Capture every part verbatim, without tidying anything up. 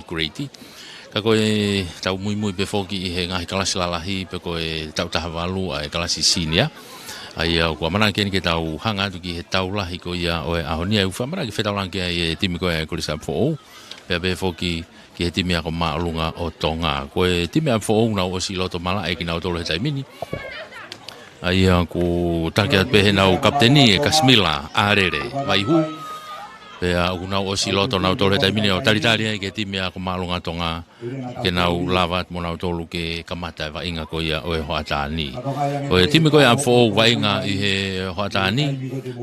grade. Ka ko e tau muimui pē foki ʻi he ngaahi kalasi lalahi pē ko e taʻu taha valu ʻa e kalasi senior. ʻA ia ʻoku ʻamanaki eni ke tau hanga atu ki he tau lahi ko ia ʻo e ʻaho ni ʻa ia ʻoku fakamanaki fetaulaki ai e timi ko ia ʻa e Kolisi ʻApifoʻou. Pea pehē foki ki he timi ako māʻolunga ʻo Tonga. Ko e timi ʻApifoʻou nau ʻosi loto malaʻe kinautolu he taimi ni. ʻA ia ʻoku taki atu pē heʻenau kapiteni ʻe Kasimila ʻAlele Vaihū. Pea ʻoku nau ʻosi loto nautolu he taimi ni ʻo talitali ai ki he timi ako māʻolunga Tonga ke nau lava atu mo nautolu ke kamata e vaʻinga ko ia ʻo e hoʻatā ni. Ko e timi ko ia ʻApifoʻou vaʻinga ʻi he hoʻatā ni,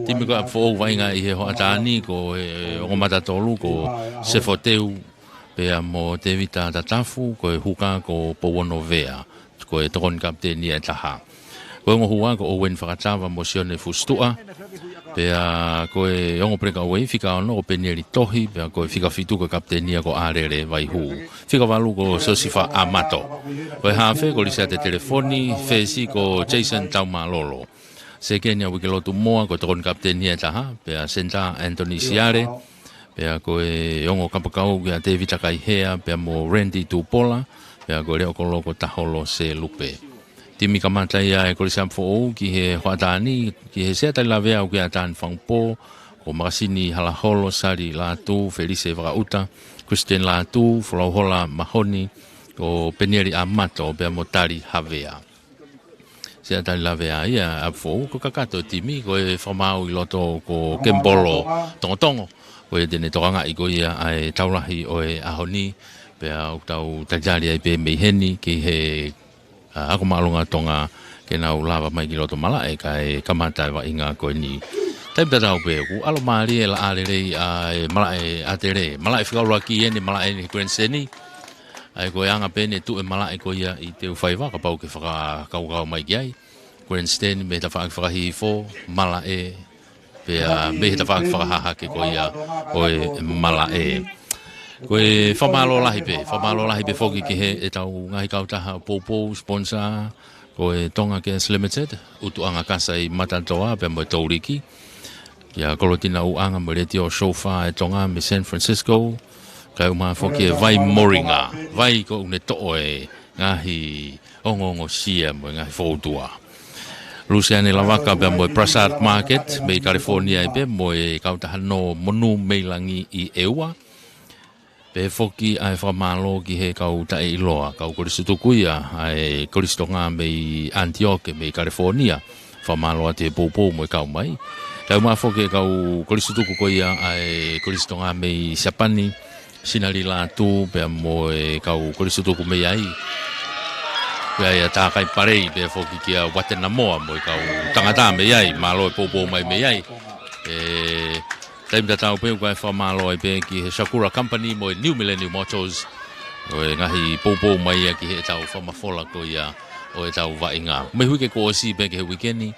timi ko ia ʻApifoʻou vaʻinga ʻi he hoʻatā ni ko e ongo mata tolu ko Sefo Teu, pea mo Tevita Tatafu, ko e huka ko Pouono Vea, ko e tokoni kapiteni ia ʻe taha. Ko e ongo hua ko Owen Fakatava mo Sione Fusituʻa, pea ko e ongo peleka uei fika ono ko Penieli Tohi, pea ko e fika fitu ko e kapiteni ia ko ʻAlele Vaihū. Fika valu ko Siosifa ʻAmato. Ko e hafe ko Lisiate Telefoni, fesi ko Jason Taumalolo. Sekeni ʻa Uikelotu Moa, ko e tokoni kapiteni ia ʻe taha, pea senitā Anthony Siale, pea ko e ongo kapakau kia Tevita Kaihea, pea mo Randy Tupola, pea ko e leʻo kolo ko Taholo Selupe. Timi kamata ia ʻa e Kolisi ʻApifoʻou ki he hoʻatā ni, ki he sea tali lavea ʻoku ʻia Tani Fangupō, ko Makasini Halaholo, Sali Lātū, Felise Vakaʻuta, Christian Lātū, Folauhola Mahoni, ko Penieli ʻAmato, pea mo Tali Havea. Sea tali lavea ia ʻa ʻApifoʻou, ko e kakato timi, ko e fakamaau ʻi loto ko Kembolo Tongotongo, ko ia te ne tokangaʻi ko ia ʻa e tau lahi ʻo e ʻaho ni, pea ʻoku tau talitali ai pē mei heni ki he, ʻa, ako māʻolunga Tonga ke nau lava mai ki loto malaʻe kae kamata e vaʻinga ko eni. Taimi tatau pē, ʻoku ʻalomālie e laʻā lelei ʻa e malaʻe ʻa Tele, malaʻe fika ʻuluaki eni, malaʻe eni he grandstand. ʻA ia ko e anga pē eni e tuʻu e malaʻe ko ia ʻi Teufaiva, kapau ke fakakaukau mai ki ai. Grandstand mei he tafaʻaki fakahihifo, malaʻe, pea mei he tafaʻaki fakahahake ko ia ʻo e malaʻe. Ko e fakamālō lahi pē, fakamālō lahi pē foki ki heʻetau ngaahi kautaha poupou, sponsor, ko e Tonga Gas Limited, ʻUtuʻanga Kasa ʻi Matatoa, pea mo e Touliki. Kia Kolotina ʻUʻanga mo e Letiō Sofa ʻa Tonga mei San Francisco, kae ʻumaʻā foki e vai moringa, vai ko ʻene toʻo e ngaahi ongoongosia mo e ngaahi foutua. Lusiane Lavaka pea mo e Prasad Market mei California ai pē mo e kautaha nō monū mei langi ʻi ʻEua. Pehē foki ʻa e fakamālō ki he kau taʻeʻiloa, kau kolisi tuku ia, ʻa e Kolisi Tonga mei Antioke mei California. Fakamālō atu he poupou mo e kau mai. Kae ʻumaʻā foki e kau kolisi tuku ko ia ʻa e Kolisi Tonga mei Siapani, Sinali Lātū, pea mo e kau kolisi tuku mei ai. Pea ʻia Tākai Palei, pea foki kia Uatenamoa mo e kau tangata mei ai, mālō e poupou mai mei ai. E, taimi tatau pē ʻoku ʻi ai e fakamālō ai pē ki he Sakura Company mo e New Millennium Motors, ʻo e ngaahi poupou mai ia ki heʻetau fakamafola ko ia ʻo ʻetau vaʻinga. Mei he uike kuo ʻosi pē ki he uike ni,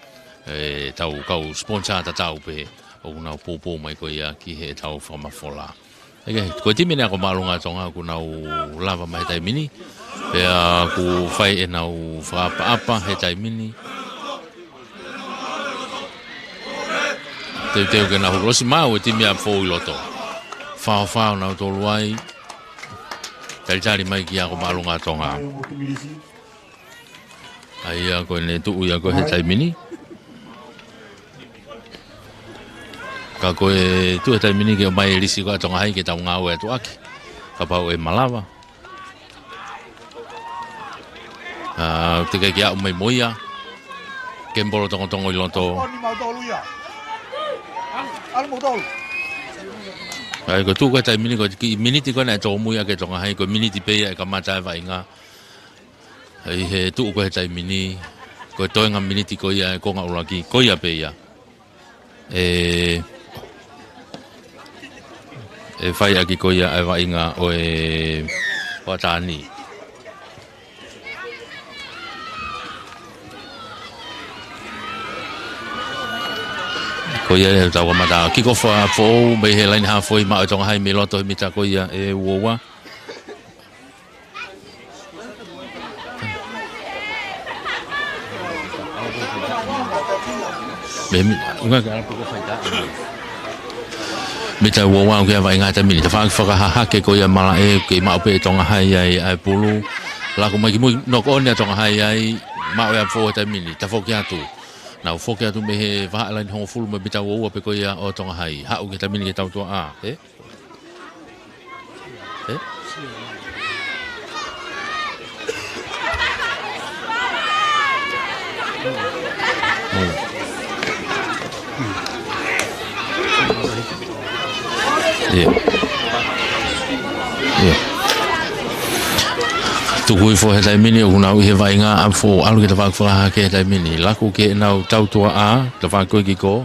ʻetau kau sponsor tatau pē ʻoku nau poupou mai ko ia ki heʻetau fakamafola. ʻIkai, ko e timi eni ako māʻolunga Tonga ʻoku nau lava mai he taimi ni. Pea ʻoku fai ʻenau fakaʻapaʻapa he taimi ni. Teuteu ke nau hū. ʻOsi maʻu e timi ʻApifoʻou ʻi loto. Faofao nautolu ai. Talitali mai ki ako māʻolunga Tonga. ʻA ia ko ʻene tuʻu ia ko he taimi ni. Ka ko e tuʻu he taimi ni ke ʻomai e lisi ko ia ʻa Tonga Hai ke tau ngāue atu ʻaki. Kapau ʻe malava. ʻA, teʻeki ke aʻu mai mo ia. Kembolo Tongotongo ʻi loto. ʻA ia ko e tuʻu ko he taimi ni ko e kiʻi miniti ko ē naʻe tōmui ʻaki ʻe Tonga Hai, ko e miniti pē ia ʻe kamata e vaʻinga. ʻI he tuʻu ko ē he taimi ni, ko e toenga miniti ko ia e konga ʻuluaki, ko ia pē ia. ʻE, ʻe fai ʻaki ko ia e vaʻinga ʻo e hoʻatā ni. Ko ia ʻe tau kamata. Kick off ʻa Foʻou, mei he laine haafe, maʻu ʻe Tonga Hai mei loto he mita ko ia ʻe ua ua. Mei mi-, unga ke ala poko faita. Mita ua ua ʻoku ʻi ai e vaʻinga he taimi ni. Tafaʻaki fakahahake ko ia Malaʻe, kei maʻu pē ʻe Tonga Hai ai ʻa e pulu. Laku mai ki mui, knock on ʻa Tonga Hai ai, maʻu ʻe ʻApifoʻou he taimi ni. Tafoki atu. Nau foki atu mei he vahaʻa laine hongofulu mo e mita ua ua pē ko ia ʻo Tonga Hai. Haʻu ki he taimi ni ki he tautuaʻā, ē? Ē? ʻIo. ʻIo. Tuku hifo he taimi ni, ʻoku nau ʻi he vaʻinga ʻApifoʻou, ʻalu ki he tafaʻaki fakahahake he taimi ni. Laku ki heʻenau tautuaʻā, tafaʻaki ko ē ki kō.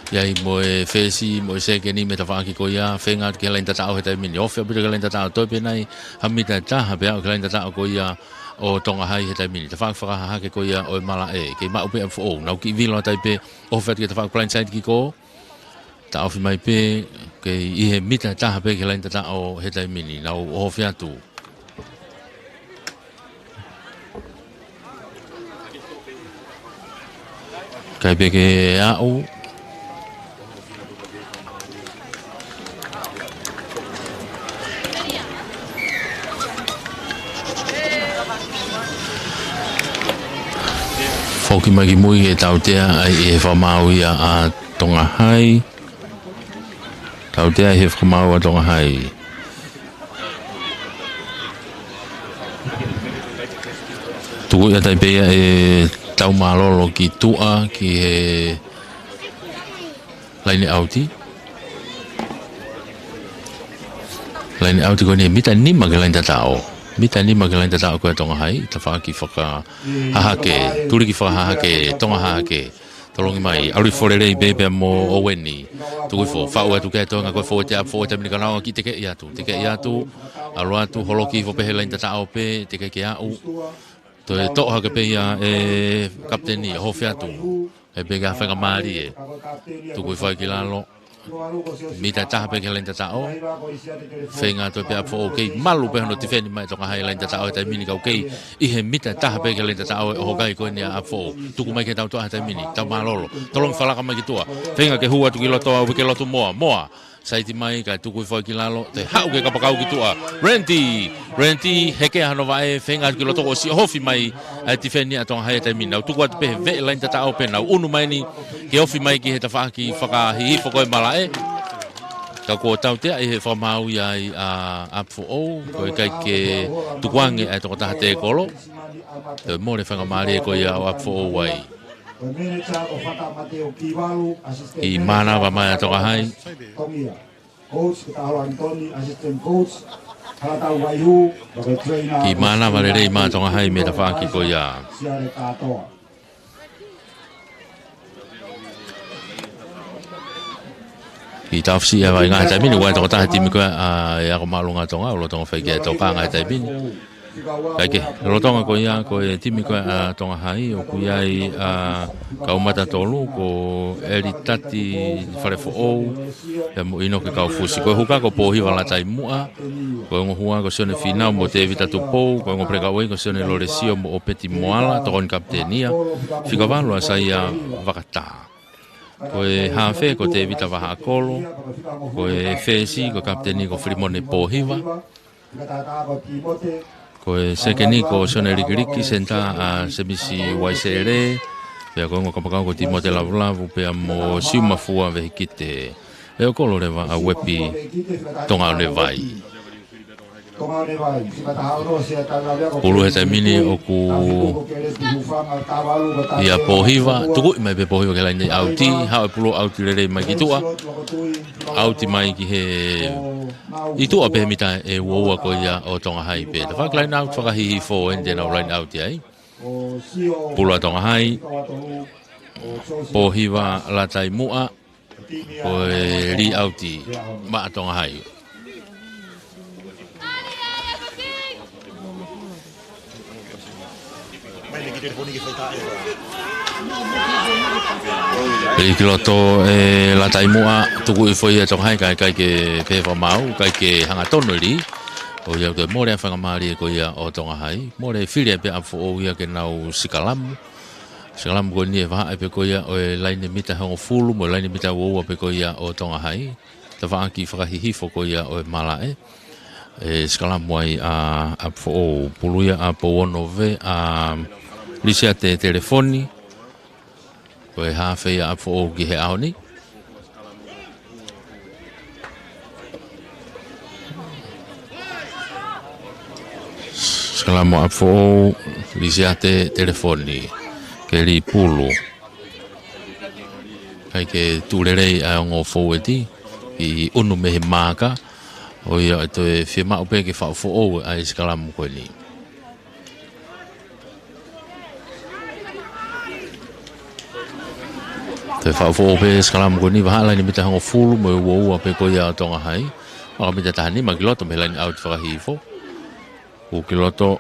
ʻI ai mo e fesi, mo e sekeni, mei he tafaʻaki ko ia, feinga atu ki he laine tataʻo he taimi ni. Ofi ʻaupito ki he laine tataʻo, toe pē nai ha mita ʻe taha pē aʻu ki he laine tataʻo ko ia ʻo Tonga Hai he taimi ni. Tafaʻaki fakahahake ko ia ʻo e Malaʻe. Kei maʻu pē ʻApifoʻou. Nau kiʻi vilo atu ai pē, ofi atu ki he tafaʻaki blindside ki kō. Taʻofi mai pē, kei ʻi he mita ʻe taha pē ki he laine tataʻo he taimi ni. Nau ofi atu. ʻIkai pē ke aʻu. Foki mai ki mui ke tautea ai ʻe he fakamaau ia ʻa Tonga Hai. Tautea ʻe he fakamaau ʻa Tonga Hai. Tuku ia tai pē ia ʻe Taumālolo ki tuʻa ki he laine ʻauti. Laine ʻauti ko eni mita nima ki he laine tataʻo. Mita nima ki he laine tataʻo ko ia Tonga Hai, tafaʻaki fakahahake, tuliki fakahahake, Tonga Hahake. Tolongi mai, ʻalu hifo lelei pē pea mo Oweni. Tuku hifo, faʻu atu ki he toenga ko e fōueti ʻa ʻApifoʻou he taimi ni ka nau kiʻi tekeʻi atu. Tekeʻi atu, ʻalu atu, holoki hifo pē he laine tataʻo pē, teʻeki ke aʻu. Toe toʻo hake pē ia ʻe kapiteni, ofi atu. ʻE pē ke ʻai ha faingamālie. Tuku hifo ai ki lalo. Mita ʻe taha pē ki he laine tataʻo. Feinga atu pē ʻApifoʻou kei malu pē hono tifeni mai Tonga Hai laine tataʻo he taimi ni ka ʻoku kei ʻi he mita ʻe taha pē ki he laine tataʻo ʻo e ʻohokai ko eni ʻa ʻApifoʻou. Tuku mai ki he tautuaʻā he taimi ni. Taumālolo. Tolongi falaka mai ki tuʻa. Feinga ke hū atu ki loto ʻo uike lotu moa. Moa. Saiti mai, kae tuku hifo ai ki lalo, toe haʻu ki he kapakau ki tuʻa. Randy, Randy, hekea hono vaʻe, feinga atu ki loto kuo ʻosi ʻohofi mai ʻa e tifeni ʻa Tonga Hai he taimi ni. Nau tuku atu pē he veʻe laine tataʻo pē, nau ʻunu mai eni, ke ofi mai ki he tafaʻaki fakahihifo ko e Malaʻe. Ka kuo tautea ʻe he fakamaau ia ai ʻa ʻApifoʻou, ko e ʻikai ke tukuange ʻa e tokotaha tēkolo. Toe mole faingamālie ko ia ʻo ʻApifoʻou ai. Kiʻi mānava mai ʻa Tonga Hai. Kiʻi mānava lelei mai ʻa Tonga Hai mei he tafaʻaki ko ia. Kiʻi taufisi ʻa e vaʻinga he taimi ni, ʻoku ʻi ai e tokotaha he timi ko ia ʻa e ako māʻolunga ʻa Tonga, ʻoku lolotonga fai ki ai e tokanga he taimi ni. Kae kehe, lolotonga ko ia, ko e timi ko ia ʻa Tonga Hai, ʻoku ʻi ai ʻa e kau mata tolu, ko ʻElitati Falefoʻou, pea mo ʻInoke Kaufusi. Ko e huka ko Pōhiva Lataimuʻa, ko e ongo hua ko Sione Fīnau mo Tēvita Tupou, ko e ongo peleka uei ko Sione Lolesio mo ʻOpeti Moala, tokoni kapiteni ia, fika valu ʻa Saia Vakatā. Ko e hafe ko Tēvita Vahaʻakolo, ko e fesi ko e kapiteni ko Filimone Pōhiva, ko e sekeni ko Sione Likiliki, senitā ʻa Semisi Uaisele, pea ko e ongo kapakau ko Timote Lavulavu, pea mo Siumafua Vehikite, ʻe ʻo kolo leva ʻa Uepi Tongaonevai. Pulu he taimi ni ʻoku ʻia Pōhiva, tukuʻi mai pē Pōhiva ki he laine ʻauti, haʻu e pulu ʻauti lelei mai ki tuʻa, ʻauti mai ki he ʻi tuʻa pē he mita ʻe ua ua ko ia ʻo Tonga Hai pē. Tafaʻaki laine ʻauti fakahihifo eni te nau laine ʻauti ai. Pulu ʻa Tonga Hai, Pōhiva Lataimuʻa, ko e lī ʻauti maʻa Tonga Hai. Lī ki loto ʻe Lataimuʻa, tuku hifo ia ʻe Tonga Hai, kae ʻikai ke pehē fakamaau, ʻikai ke hangatonu e lī. ʻOku ʻi ai e toe mole ʻa e faingamālie ko ia ʻo Tonga Hai. Mole fili ai pē ʻa ʻApifoʻou ia ke nau sikalamu. Sikalamu ko eni ʻe vahaʻa pē ko ia ʻo e laine mita hongofulu mo e laine mita ua ua pē ko ia ʻo Tonga Hai. tafaʻaki fakahihifo ko ia ʻo e malaʻe. ʻE sikalamu ai ʻa ʻApifoʻou, pulu ia ʻa Pouono Vē, ʻa Lisiate Telefoni. Ko e hafe ia ʻa ʻApifoʻou ki he ʻaho ni. Sikalamu ʻa ʻApifoʻou, Lisiate Telefoni. Keli pulu. ʻIkai ke tuʻu lelei ʻa e ongo fōueti, kiʻi ʻunu mei he maaka, ʻo ia ʻe toe fiemaʻu pē ke faʻu foʻou ʻa e sikalamu ko eni. Toe faʻu foʻou pē sikalamu ko eni, vahaʻa laine mita hongofulu mo e uaua pē ko ia ʻa Tonga Hai. Vahaʻa mita taha nima ki loto mei he laine ʻauti fakahihifo. Pulu ki loto.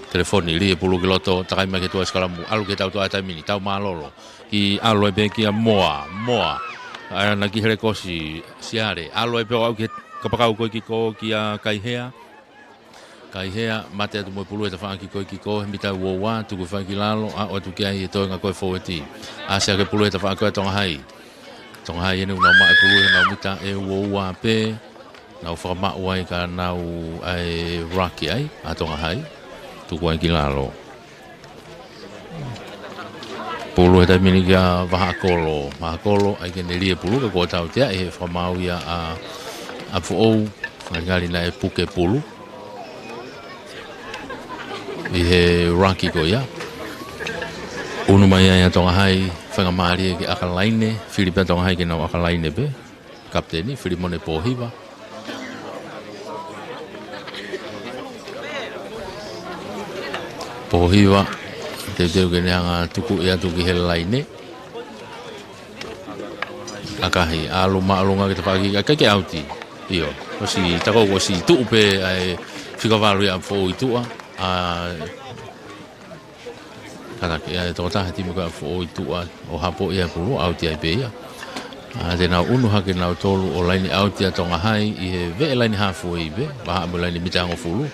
Telefoni, lie pulu ki loto, takai mai ki he tuʻa sikalamu, ʻalu ki he tau tuʻa taimi ni, tau mālōlō. Ki ʻalu ai pē kia Moa, Moa. ʻAna ki he lekosi, Siale, ʻalu ai pē ʻo aʻu ki he kapakau ko ē kiko kia Kaihea. Kaihea, mate atu mo e pulu he tafaʻaki ko ē kiko, he mita uaua, tuku fai ki lalo, aʻu atu ki ai he toenga ko ē fōueti. ʻAsi hake pulu he tafaʻaki ko ē Tonga Hai. Tonga Hai eni ʻoku nau maʻu e pulu he nau mita ʻe uaua pē. Nau fakamaʻu ai ka nau ʻai e ruck ai, ʻa Tonga Hai. Tuku ai ki lalo. Pulu he taimi ni kia Vahaʻakolo. Vahaʻakolo, ʻai ke ne lie pulu ka kuo tautea ʻi he fakamaau ia ʻa, ʻa ʻApifoʻou. Ngalingali naʻe puke pulu. ʻI he ruck ko ia. ʻUnu mai ai ʻa Tonga Hai, faingamālie ke ʻaka laine, fili pē ʻa Tonga Hai ke nau ʻaka laine pē. Kapiteni, Filimone Pōhiva. Pōhiva, teuteu ke ne hanga tukuʻi atu ki he laine. ʻAkahi, ʻalu māʻolunga ki he tafaʻaki, ʻikai ke ʻauti. ʻIo, ʻosi takou ʻosi tuʻu pē ʻa e fika valu ia ʻa ʻApifoʻou ʻi tuʻa. ʻA, kātaki, ʻa e tokotaha timi ko ē ʻa ʻApifoʻou ʻi tuʻa ʻo hapo ia pulu, ʻauti ai pē ia. ʻA, te nau ʻunu hake nautolu ʻo laine ʻauti ʻa Tonga Hai ʻi he veʻe laine hāfuei pē, vahaʻa mo e laine mita hongofulu.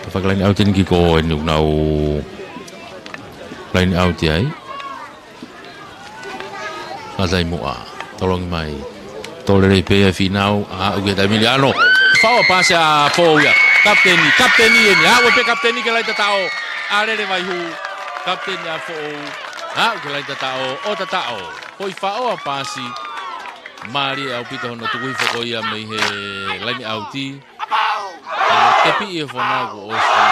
Tafaʻaki laine ʻauti eni kiko eni ʻoku nau laine ʻauti ai. Fatai muʻa, tolongi mai. Tō lelei pē ia Fīnau, aʻu ki he taimi ni ʻa ʻAno. Faʻu ʻa e pasi ʻa Fou ia. Kapiteni, kapiteni eni, aʻu pē kapiteni ki he laine tataʻo. ʻA Lele Vaihū, kapiteni ʻa Fou. Aʻu ki he laine tataʻo, ʻo tataʻo. Foʻi faʻu ʻa e pasi. Mālie ʻaupito hono tuku hifo ko ia mei he laine ʻauti. Tepi ʻi he fonau kuo ʻosi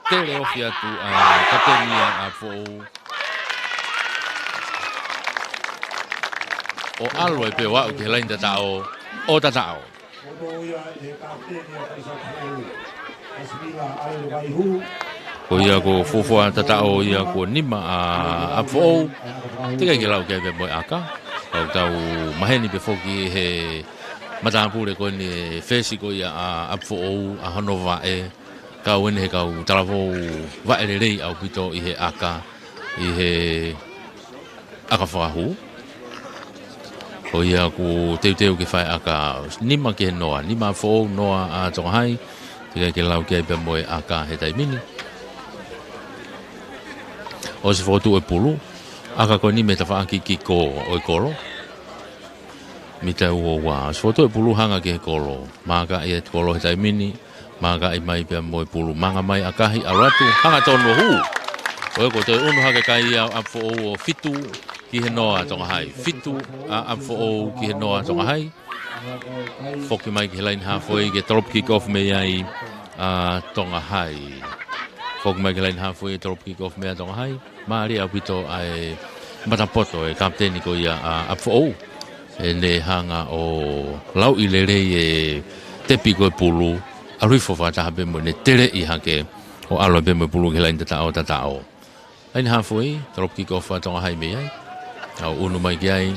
tele ofi atu ʻa e kapiteni ʻa Fou. ʻO ʻalu ai pē ʻo aʻu ki he laine tataʻo, ʻo tataʻo. Ko ia ko e fuofua tataʻo ia kuo nima ʻa ʻApifoʻou. Teʻeki ai ke lau ki ai pea mo e ʻaka. Kau tau maheni pē foki he matāpule ko eni e fesi ko ia ʻa ʻApifoʻou ʻa hono vaʻe. Kau eni he kau talavou vaʻe lelei ʻaupito ʻi he ʻaka, ʻi he ʻaka fakahū. Ko ia kuo teuteu ke fai ʻaka, nima ki he noa, nima ʻApifoʻou, noa ʻa Tonga Hai, teʻeki ai ke lau ki ai pea mo e ʻaka he taimi ni. ʻOsi fokotuʻu e pulu, ʻaka ko eni mei he tafaʻaki kiko ʻo e kolo. Mita ua ua, ʻosi fokotuʻu e pulu hanga ki he kolo. Maaka ia e kolo he taimi ni, maaka ʻi mai pea mo e pulu. Manga mai ʻakahi, ʻalu atu, hanga tonu ʻo hū. Ko e ko e toe ʻunu hake kai ia ʻa ʻApifoʻou ʻo fitu ki he noa ʻa Tonga Hai. Fitu ʻa ʻApifoʻou ki he noa ʻa Tonga Hai. Foki mai ki he laine hāfoʻi ke drop kick off mei ai ʻa Tonga Hai. Foki mai ki he laine hāfoʻi ke drop kick off mei ai ʻa Tonga Hai. Mālie ʻaupito ʻa e matapoto e kapiteni ko ia ʻa ʻApifoʻou. ʻEne hanga ʻo lauʻi lelei e tepi ko e pulu, ʻalu hifo fakataha pē mo ʻene teleʻi hake, ʻo ʻalu pē mo e pulu ki he laine tataʻo, tataʻo. Laine hāfoʻi, drop kick off ʻa Tonga Hai mei ai. ʻAlu ʻunu mai ki ai.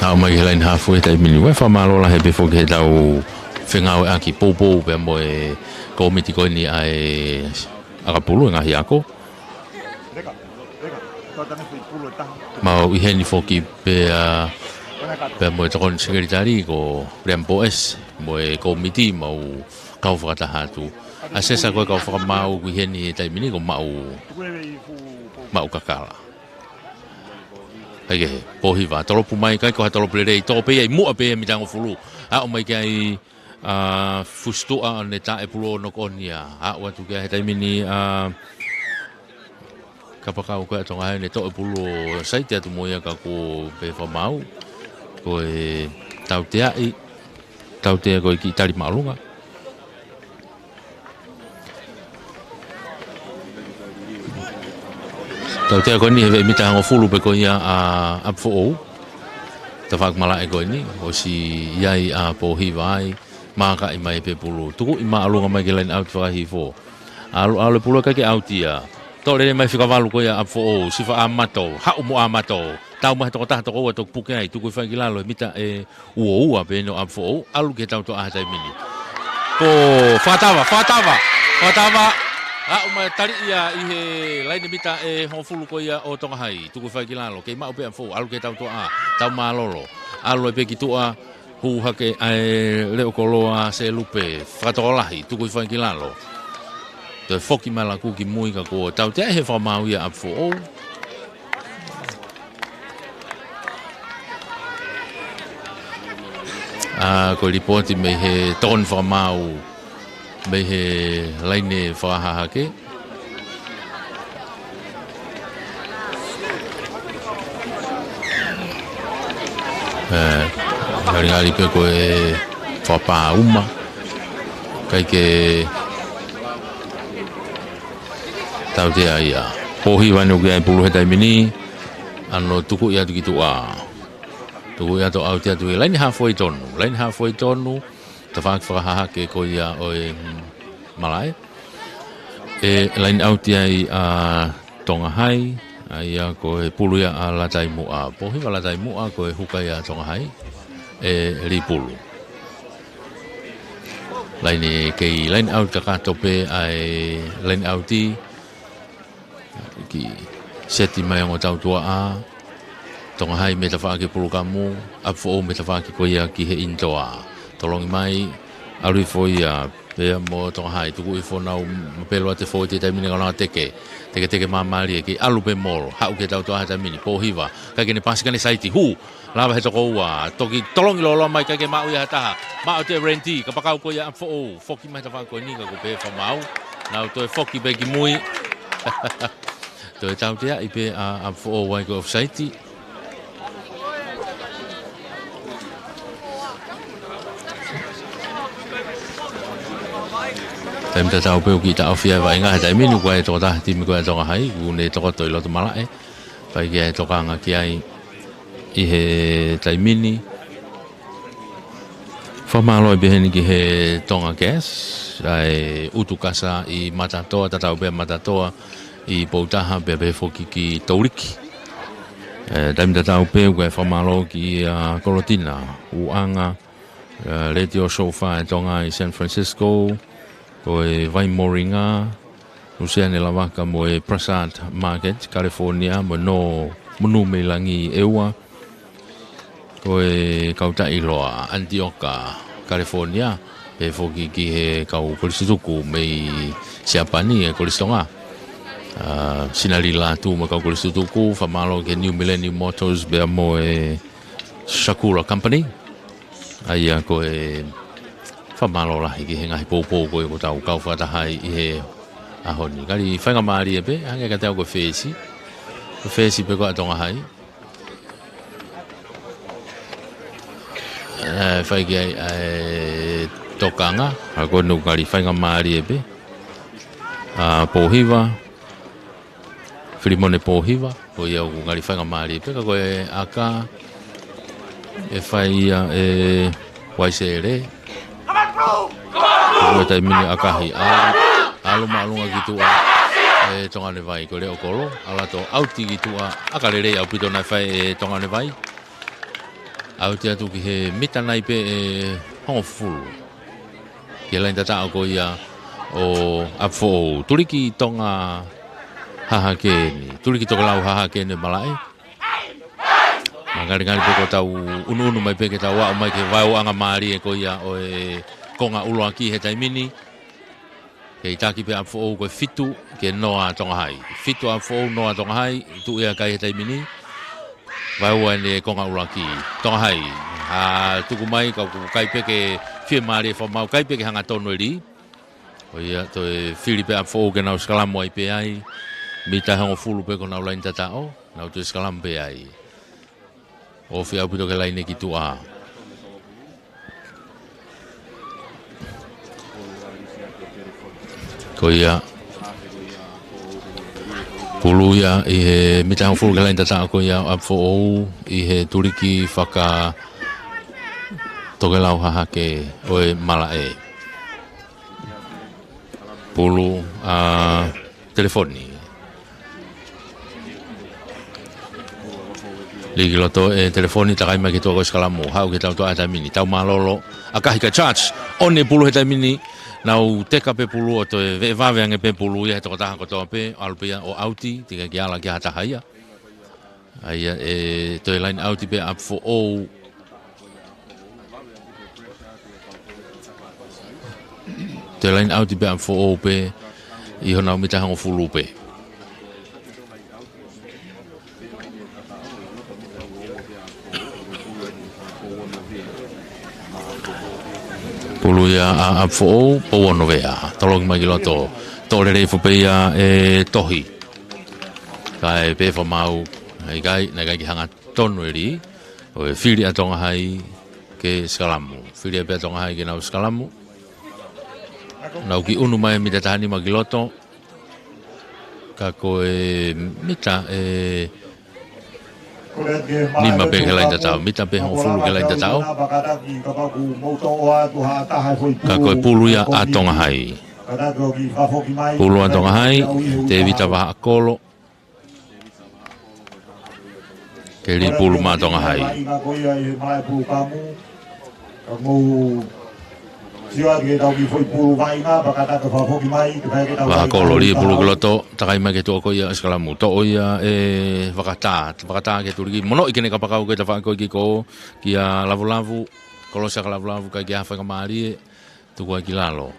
ʻAlu mai ki he laine hāfoʻi he taimi ni. Ua fakamālō lahi pē foki he tau fengāueʻaki poupou pea mo e kōmiti ko eni ʻa e ʻakapulu e ngaahi ako. Mau ʻi heni foki pea, pea mo e tokoni sekelitali ko Liam Poʻesi mo e kōmiti mau kau fakataha atu. ʻA e sesa ko e kau fakamaau ʻoku ʻi heni he taimi ni ko Maʻu, Maʻu Kakala. ʻIkai ke he, Pōhiva, tolopu mai, ʻikai ko ha tolopu lelei, tō pē ia ʻi muʻa pē ia mita hongofulu. Aʻu mai ki ai ʻa Fusituʻa ʻo ne taʻepulu ʻo noko ʻoni ia. Aʻu atu ki ai he taimi ni ʻa Kapakau ko ē ʻa Tonga Hai ne toʻo e pulu ʻo saiti atu mo ia ka ko e pē fakamaau. Ko e tauteaʻi, tautea ko e kiʻi tali māʻolunga. Tautea ko eni he veʻe mita hongofulu pē ko ia ʻa ʻApifoʻou. Tafaʻaki malaʻe ko eni, ʻosi ʻi ai ʻa Pōhiva ai, mākaʻi mai pē pulu. Tukuʻi māʻolunga mai ki he line out fakahihifo. ʻAlu, ʻalu e pulu ʻikai ke ʻauti ia. Toʻo lelei mai fika valu ko ia ʻa ʻApifoʻou, sifa ʻa Mato, haʻu mo ʻa Mato. Tau mai he toko taha toko ua toki puke ai, tuku hifo ai ki lalo he mita ʻe ua ua pē eni ʻo ʻApifoʻou, ʻalu ki he tautoʻa he taimi ni. Ko, fakatava, fakatava, fakatava. Aʻu mai tali ia ʻi he laine mita ʻe hongofulu ko ia ʻo Tonga Hai, tuku hifo ai ki lalo, kei maʻu pē ʻApifoʻou, ʻalu ki he tautoʻa, tau mālolo. ʻAlu ai pē ki tuʻa, hū hake ʻa e leʻo koloa Selupe, fakatokolahi, tuku hifo ai ki lalo. Toe foki mai ʻa Laku ki mui ka ko e tautea he fakamaau ia ʻa ʻApifoʻou. ʻA, ko e lipooti mei he tokoni fakamaau, mei he laine fakahahake. ʻE, ngalingali pē ko e fakapā uma. ʻIkai ke tautea ia. Pōhiva eni ʻoku ʻi ai e pulu he taimi ni. ʻAno tukuʻi atu ki tuʻa. Tukuʻi atu ʻauti atu ʻi he laine hafoi tonu. Laine hafoi tonu. Tafaʻaki fakahahake ko ia ʻo e, mm, malaʻe. ʻE line out ai ʻa Tonga Hai, ʻa ia ko e pulu ia ʻa Lataimuʻa. Pōhiva Lataimuʻa ko e huka ia ʻa Tonga Hai. ʻE lī pulu. Laine kei line out kakato pē ʻa e line out ʻi ki seti mai ongo tautoʻa. Tonga Hai mei tafaʻaki pulu kamu, ʻApifoʻou mei tafaʻaki ko ia ki he ʻinitoa. Tolongi mai, ʻalu hifo ia, pea mo Tonga Hai, tuku hifo nau mapelu ʻa e fōueti he taimi ni ka nau teke. Teke teke māmālie kei ʻalu pē molo, haʻu ki he tautoʻa he taimi ni, Pōhiva, ʻikai ke ne pasi ka ne saiti, hū, lava he toko ua, toki tolongi lōloa mai ʻikai ke maʻu ia ha taha. Maʻu atu ʻe Randy, kapakau ko ia ʻApifoʻou, foki mai tafaʻaki ko eni ka ko e pē fakamaau. Nau toe foki pē ki mui. Toe tauteaʻi pē ʻa, ʻApifoʻou ai ko e offside. Taimi tatau pē ʻoku kiʻi taʻofi ai e vaʻinga he taimi ni, ko e tokotaha timi ko ia ʻa Tonga Hai, ʻoku ne tokoto ʻi loto malaʻe. Fai ki ai e tokanga ki ai ʻi he taimi ni. Fakamālō pē heni ki he Tonga Gas, ʻa e ʻutu kasa ʻi Matatoa, tatau pē Matatoa ʻi Poutaha, pea pehē foki ki Touliki. ʻE, taimi tatau pē, ʻoku ou fakamālō ki, ʻa, Kolotina Uʻanga, ʻa, Letiō SoFi ʻa Tonga ʻi San Francisco, ko e Vai Moringa, Luseane Lavaka mo e Prasad Market, California, mo Nō Munu mei Langi ʻEua, ko e kau taʻi loa, Antioka, California, pehē foki ki he kau kolisi tutuku mei Siapani, ʻa e Kolisi Tonga. ʻA, Sinalila atu mo e kau kolisi tutuku, fakamālō ki he New Millennium Motors, pea mo e Sakura Company. ʻA ia ko e fakamālō lahi ki he ngaahi poupou ko ē ʻoku tau kau fakataha ai ʻi he ʻaho ni. Kali faingamālie pē, hangē kiate au ko e fesi. Ko e fesi pē ko ia ʻa Tonga Hai. ʻE, fai ki ai ʻa e tokanga, ʻa ko eni ʻoku kali faingamālie pē. ʻA, Pōhiva, Filimone Pōhiva, ko ia ʻoku ngali faingamālie pē ka ko e ʻaka, ʻe fai ia ʻe Waisele. Ko e taimi ni ʻakahi, ʻalu, ʻalu māʻolunga ki tuʻa ʻe Tonga Nevai, ko e leʻo kolo, ʻalu atu ʻauti ki tuʻa, ʻaka lelei ʻaupito naʻe fai ʻe Tonga Nevai. ʻAuti atu ki he mita nai pē ʻe hongofulu. Ki he laine tataʻo ko ia ʻo ʻApifoʻou. Tuliki Tonga Hahake eni. Tuliki Tokelau Hahake eni malaʻe. Mangalingali pē ko ʻetau unuunu mai pē ke tau aʻu mai ki he vaeuʻanga mālie ko ia ʻo e konga ʻuluaki he taimi ni. Kei taki pē ʻa ʻApifoʻou ko e fitu ki he noa ʻa Tonga Hai. Fitu ʻa ʻApifoʻou, noa ʻa Tonga Hai, tuʻu ia kai he taimi ni. Vaeua ʻene konga ʻuluaki. Tonga Hai. ʻA tuku mai, ka ʻoku ʻikai pē ke fiemālie fakamaau, ʻikai pē ke hangatonu e lī. ʻO ia, toe fili pē ʻa ʻApifoʻou ke nau sikalamu ai pē ai. Mita hongofulu pē ko honau laini tataʻo, nau toe sikalamu pē ai. Ofi ʻaupito ki he laine ki tuʻa. Ko ia. Pulu ia ʻi he mita hongofulu ki he laini tataʻo ko ia ʻa ʻApifoʻou ʻi he tuliki fakatokelau hahake ʻo e malaʻe. Pulu ʻa Telefoni. Lī ki loto ʻe Telefoni, takai mai ki tuʻa ko e sikalamu. Haʻu ki he tau tuʻa ʻa e taimi ni. Tau mālōlō. ʻAkahi kae charge. ʻOni e pulu he taimi ni. Nau teka pē pulu ʻo toe veʻe vave ange pē pulu ia he tokotaha kotoa pē. ʻAlu pē ia ʻo ʻauti. Teʻeki ke ala ki ha taha ia. ʻA ia ʻe toe laini ʻauti pē ʻa ʻApifoʻou. Toe laini ʻauti pē ʻa ʻApifoʻou pē ʻi honau mita hongofulu pē. Pulu ia ʻa ʻApifoʻou, pou ono vea. Toloki mai ki loto. Toʻo lelei foki pē ia ʻe Tohi. Kae pehē fakamaau, ʻikai, naʻe ʻikai ke hangatonu e lī. ʻO e fili ʻa Tonga Hai ke sikalamu. Fili pē ʻa Tonga Hai ke nau sikalamu. Nau kiʻi ʻunu mai mita taha nima ki loto. Ka ko e mita ʻe nima pē ki he laini tataʻo. Mita pē hongofulu ki he laini tataʻo. Ka ko e pulu ia ʻa Tonga Hai. Pulu ʻa Tonga Hai, Tēvita Vahaʻakolo. Ke lī pulu mai ʻa Tonga Hai. Vahaʻakolo lī pulu ki loto, takai mai ki tuʻa ko ia ʻa e sikalamu. Toʻo ia ʻe Vakatā, Vakatā ki he tuliki. Monoʻi ki heʻene kapakau ko e tafaʻaki ko ē ki ko, kia Lavulavu, kolosi ʻa Lavulavu, ʻikai ke ʻi ai ha faingamālie. Tuku ai ki lalo.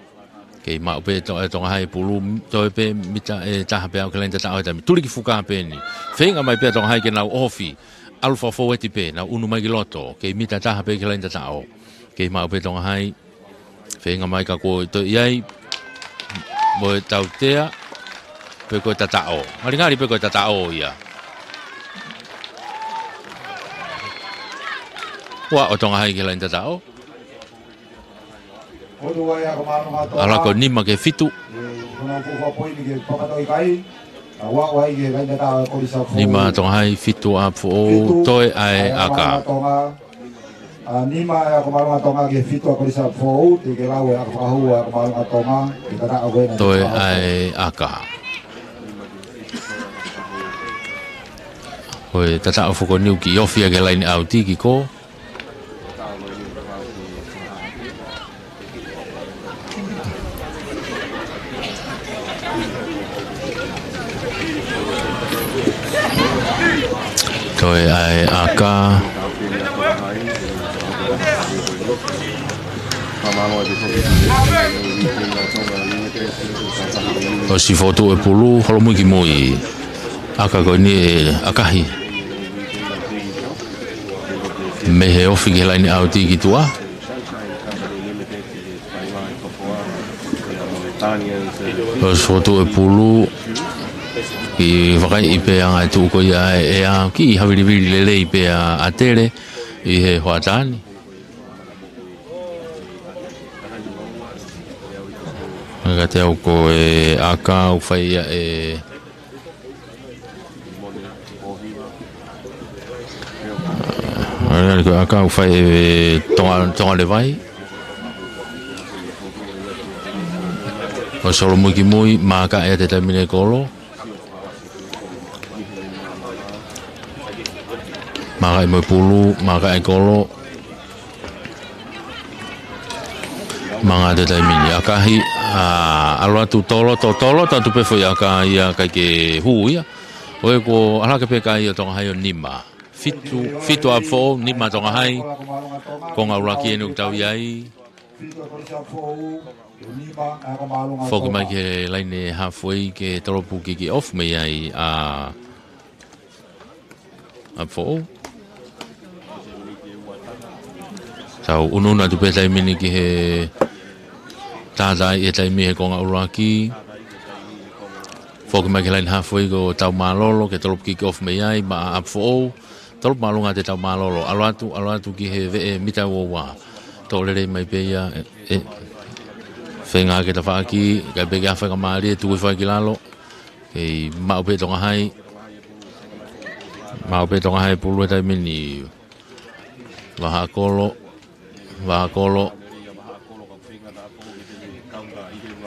Kei maʻu pē ʻe Tonga Hai e pulu, toe pē mita ʻe taha pē ʻo aʻu ki he laini tataʻo he taimi. Tuliki fuka pē eni. Feinga mai pē ʻa Tonga Hai ke nau ofi. ʻAlu fakafoueti pē, nau ʻunu mai ki loto. Kei mita ʻe taha pē ki he laini tataʻo. Kei maʻu pē ʻe Tonga Hai. Feinga mai ka ko e toe ʻi ai. Mo e tautea. Pe ko e tataʻo. Ngalingali pe ko e tataʻo ia. Ua ʻo Tonga Hai ki he laini tataʻo. ʻAlu ko e nima ki he fitu. Nima Tonga Hai, fitu ʻa ʻApifoʻou, toe ʻa e ʻaka. Toe ʻa e ʻaka. Ko e tataʻo foki eni ʻoku kiʻi ofi ia ki he laini ʻauti ki ko. Toe ʻa e ʻaka. ʻOsi fokotuʻu e pulu, holomui ki mui. ʻAka ko eni ʻe ʻakahi. Mei he ofi ki he laini ʻauti ki tuʻa. ʻOsi fokotuʻu e pulu. Kiʻi vakaiʻi pē anga e tuʻu ko ia ʻa e ʻea. Kiʻi havilivili lelei pē ʻa ʻAtele ʻi he hoʻatā ni. Ka te au ko e ʻaka ʻoku fai ia ʻe ʻA ia ko e ʻaka ʻoku fai ʻe Tonga, Tonga Levai. ʻOsi holomui ki mui, mākaʻi ʻa e taimi ni e kolo. Mākaʻi mo e pulu, mākaʻi e kolo. Manga te taimi ni ʻakahi, ʻa, ʻalu atu tolo, to, tolo, to atu pē foʻi ʻaka ia ʻikai ke hū ia. ʻOku ʻalu hake pē kai ʻo Tonga Hai ʻo nima. Fitu, fitu ʻa ʻApifoʻou, nima Tonga Hai. Konga ʻuluaki eni ʻoku tau ʻi ai. Foki mai ki he laine halfway ke tolopu kick off mei ai ʻa ʻApifoʻou. Tau ʻunuʻunu atu pē taimi ni ki he tātāʻi e taimi he konga ʻuluaki. Foki mai ki he laine halfway ko Taumālolo ke tolopu kick off mei ai maʻa ʻApifoʻou. Tolopu māʻolunga ʻa Taumālolo. ʻAlu atu, ʻalu atu ki he veʻe mita ua ua. Toʻo lelei mai pē ia, ē, ē. Feinga ke tafaʻaki, ʻikai pē ke ʻi ai ha faingamālie, tuku hifo ai ki lalo. Kei maʻu pē Tonga Hai. Maʻu pē Tonga Hai pulu he taimi ni. Vahakolo. Vahakolo.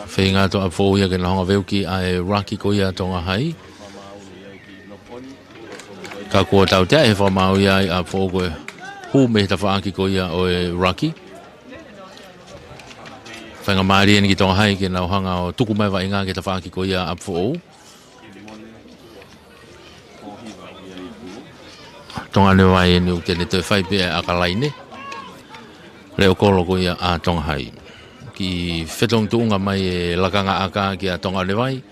Feinga atu ʻApifoʻou ia ke na hanga ʻo veuki ʻa e ruck ko ia ʻa Tonga Hai. Ka kuo tautea ʻe he fakamaau ia ʻa ʻApifoʻou ko e hū mei he tafaʻaki ko ia ʻo e ruck. Faingamālie eni ki Tonga Hai ke nau hanga ʻo tuku mai vaʻinga ki he tafaʻaki ko ia ʻa ʻApifoʻou. Tonga ʻOnevai eni ʻoku te ne toe fai pē ʻa e ʻaka laine. Leʻo kolo ko ia ʻa Tonga Hai. Kiʻi fetongi tuʻunga mai e lakanga ʻaka kia Tonga ʻOnevai.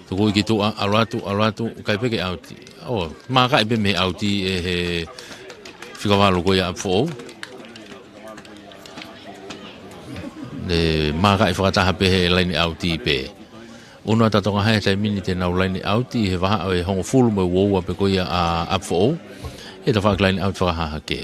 Tuku ki tuʻa, ʻalu atu, ʻalu atu, ʻikai pē ke ʻauti. ʻO, mākaʻi pē mei he ʻauti ʻe he fika valu ko ia ʻApifoʻou. Ne mākaʻi fakataha pē he laine ʻauti pē. ʻUnu atu ʻa Tonga Hai he taimi ni te nau laine ʻauti he vahaʻa ʻo e hongofulu mo e ua ua pē ko ia ʻa ʻApifoʻou. ʻE tafaʻaki laine ʻauti fakahahake.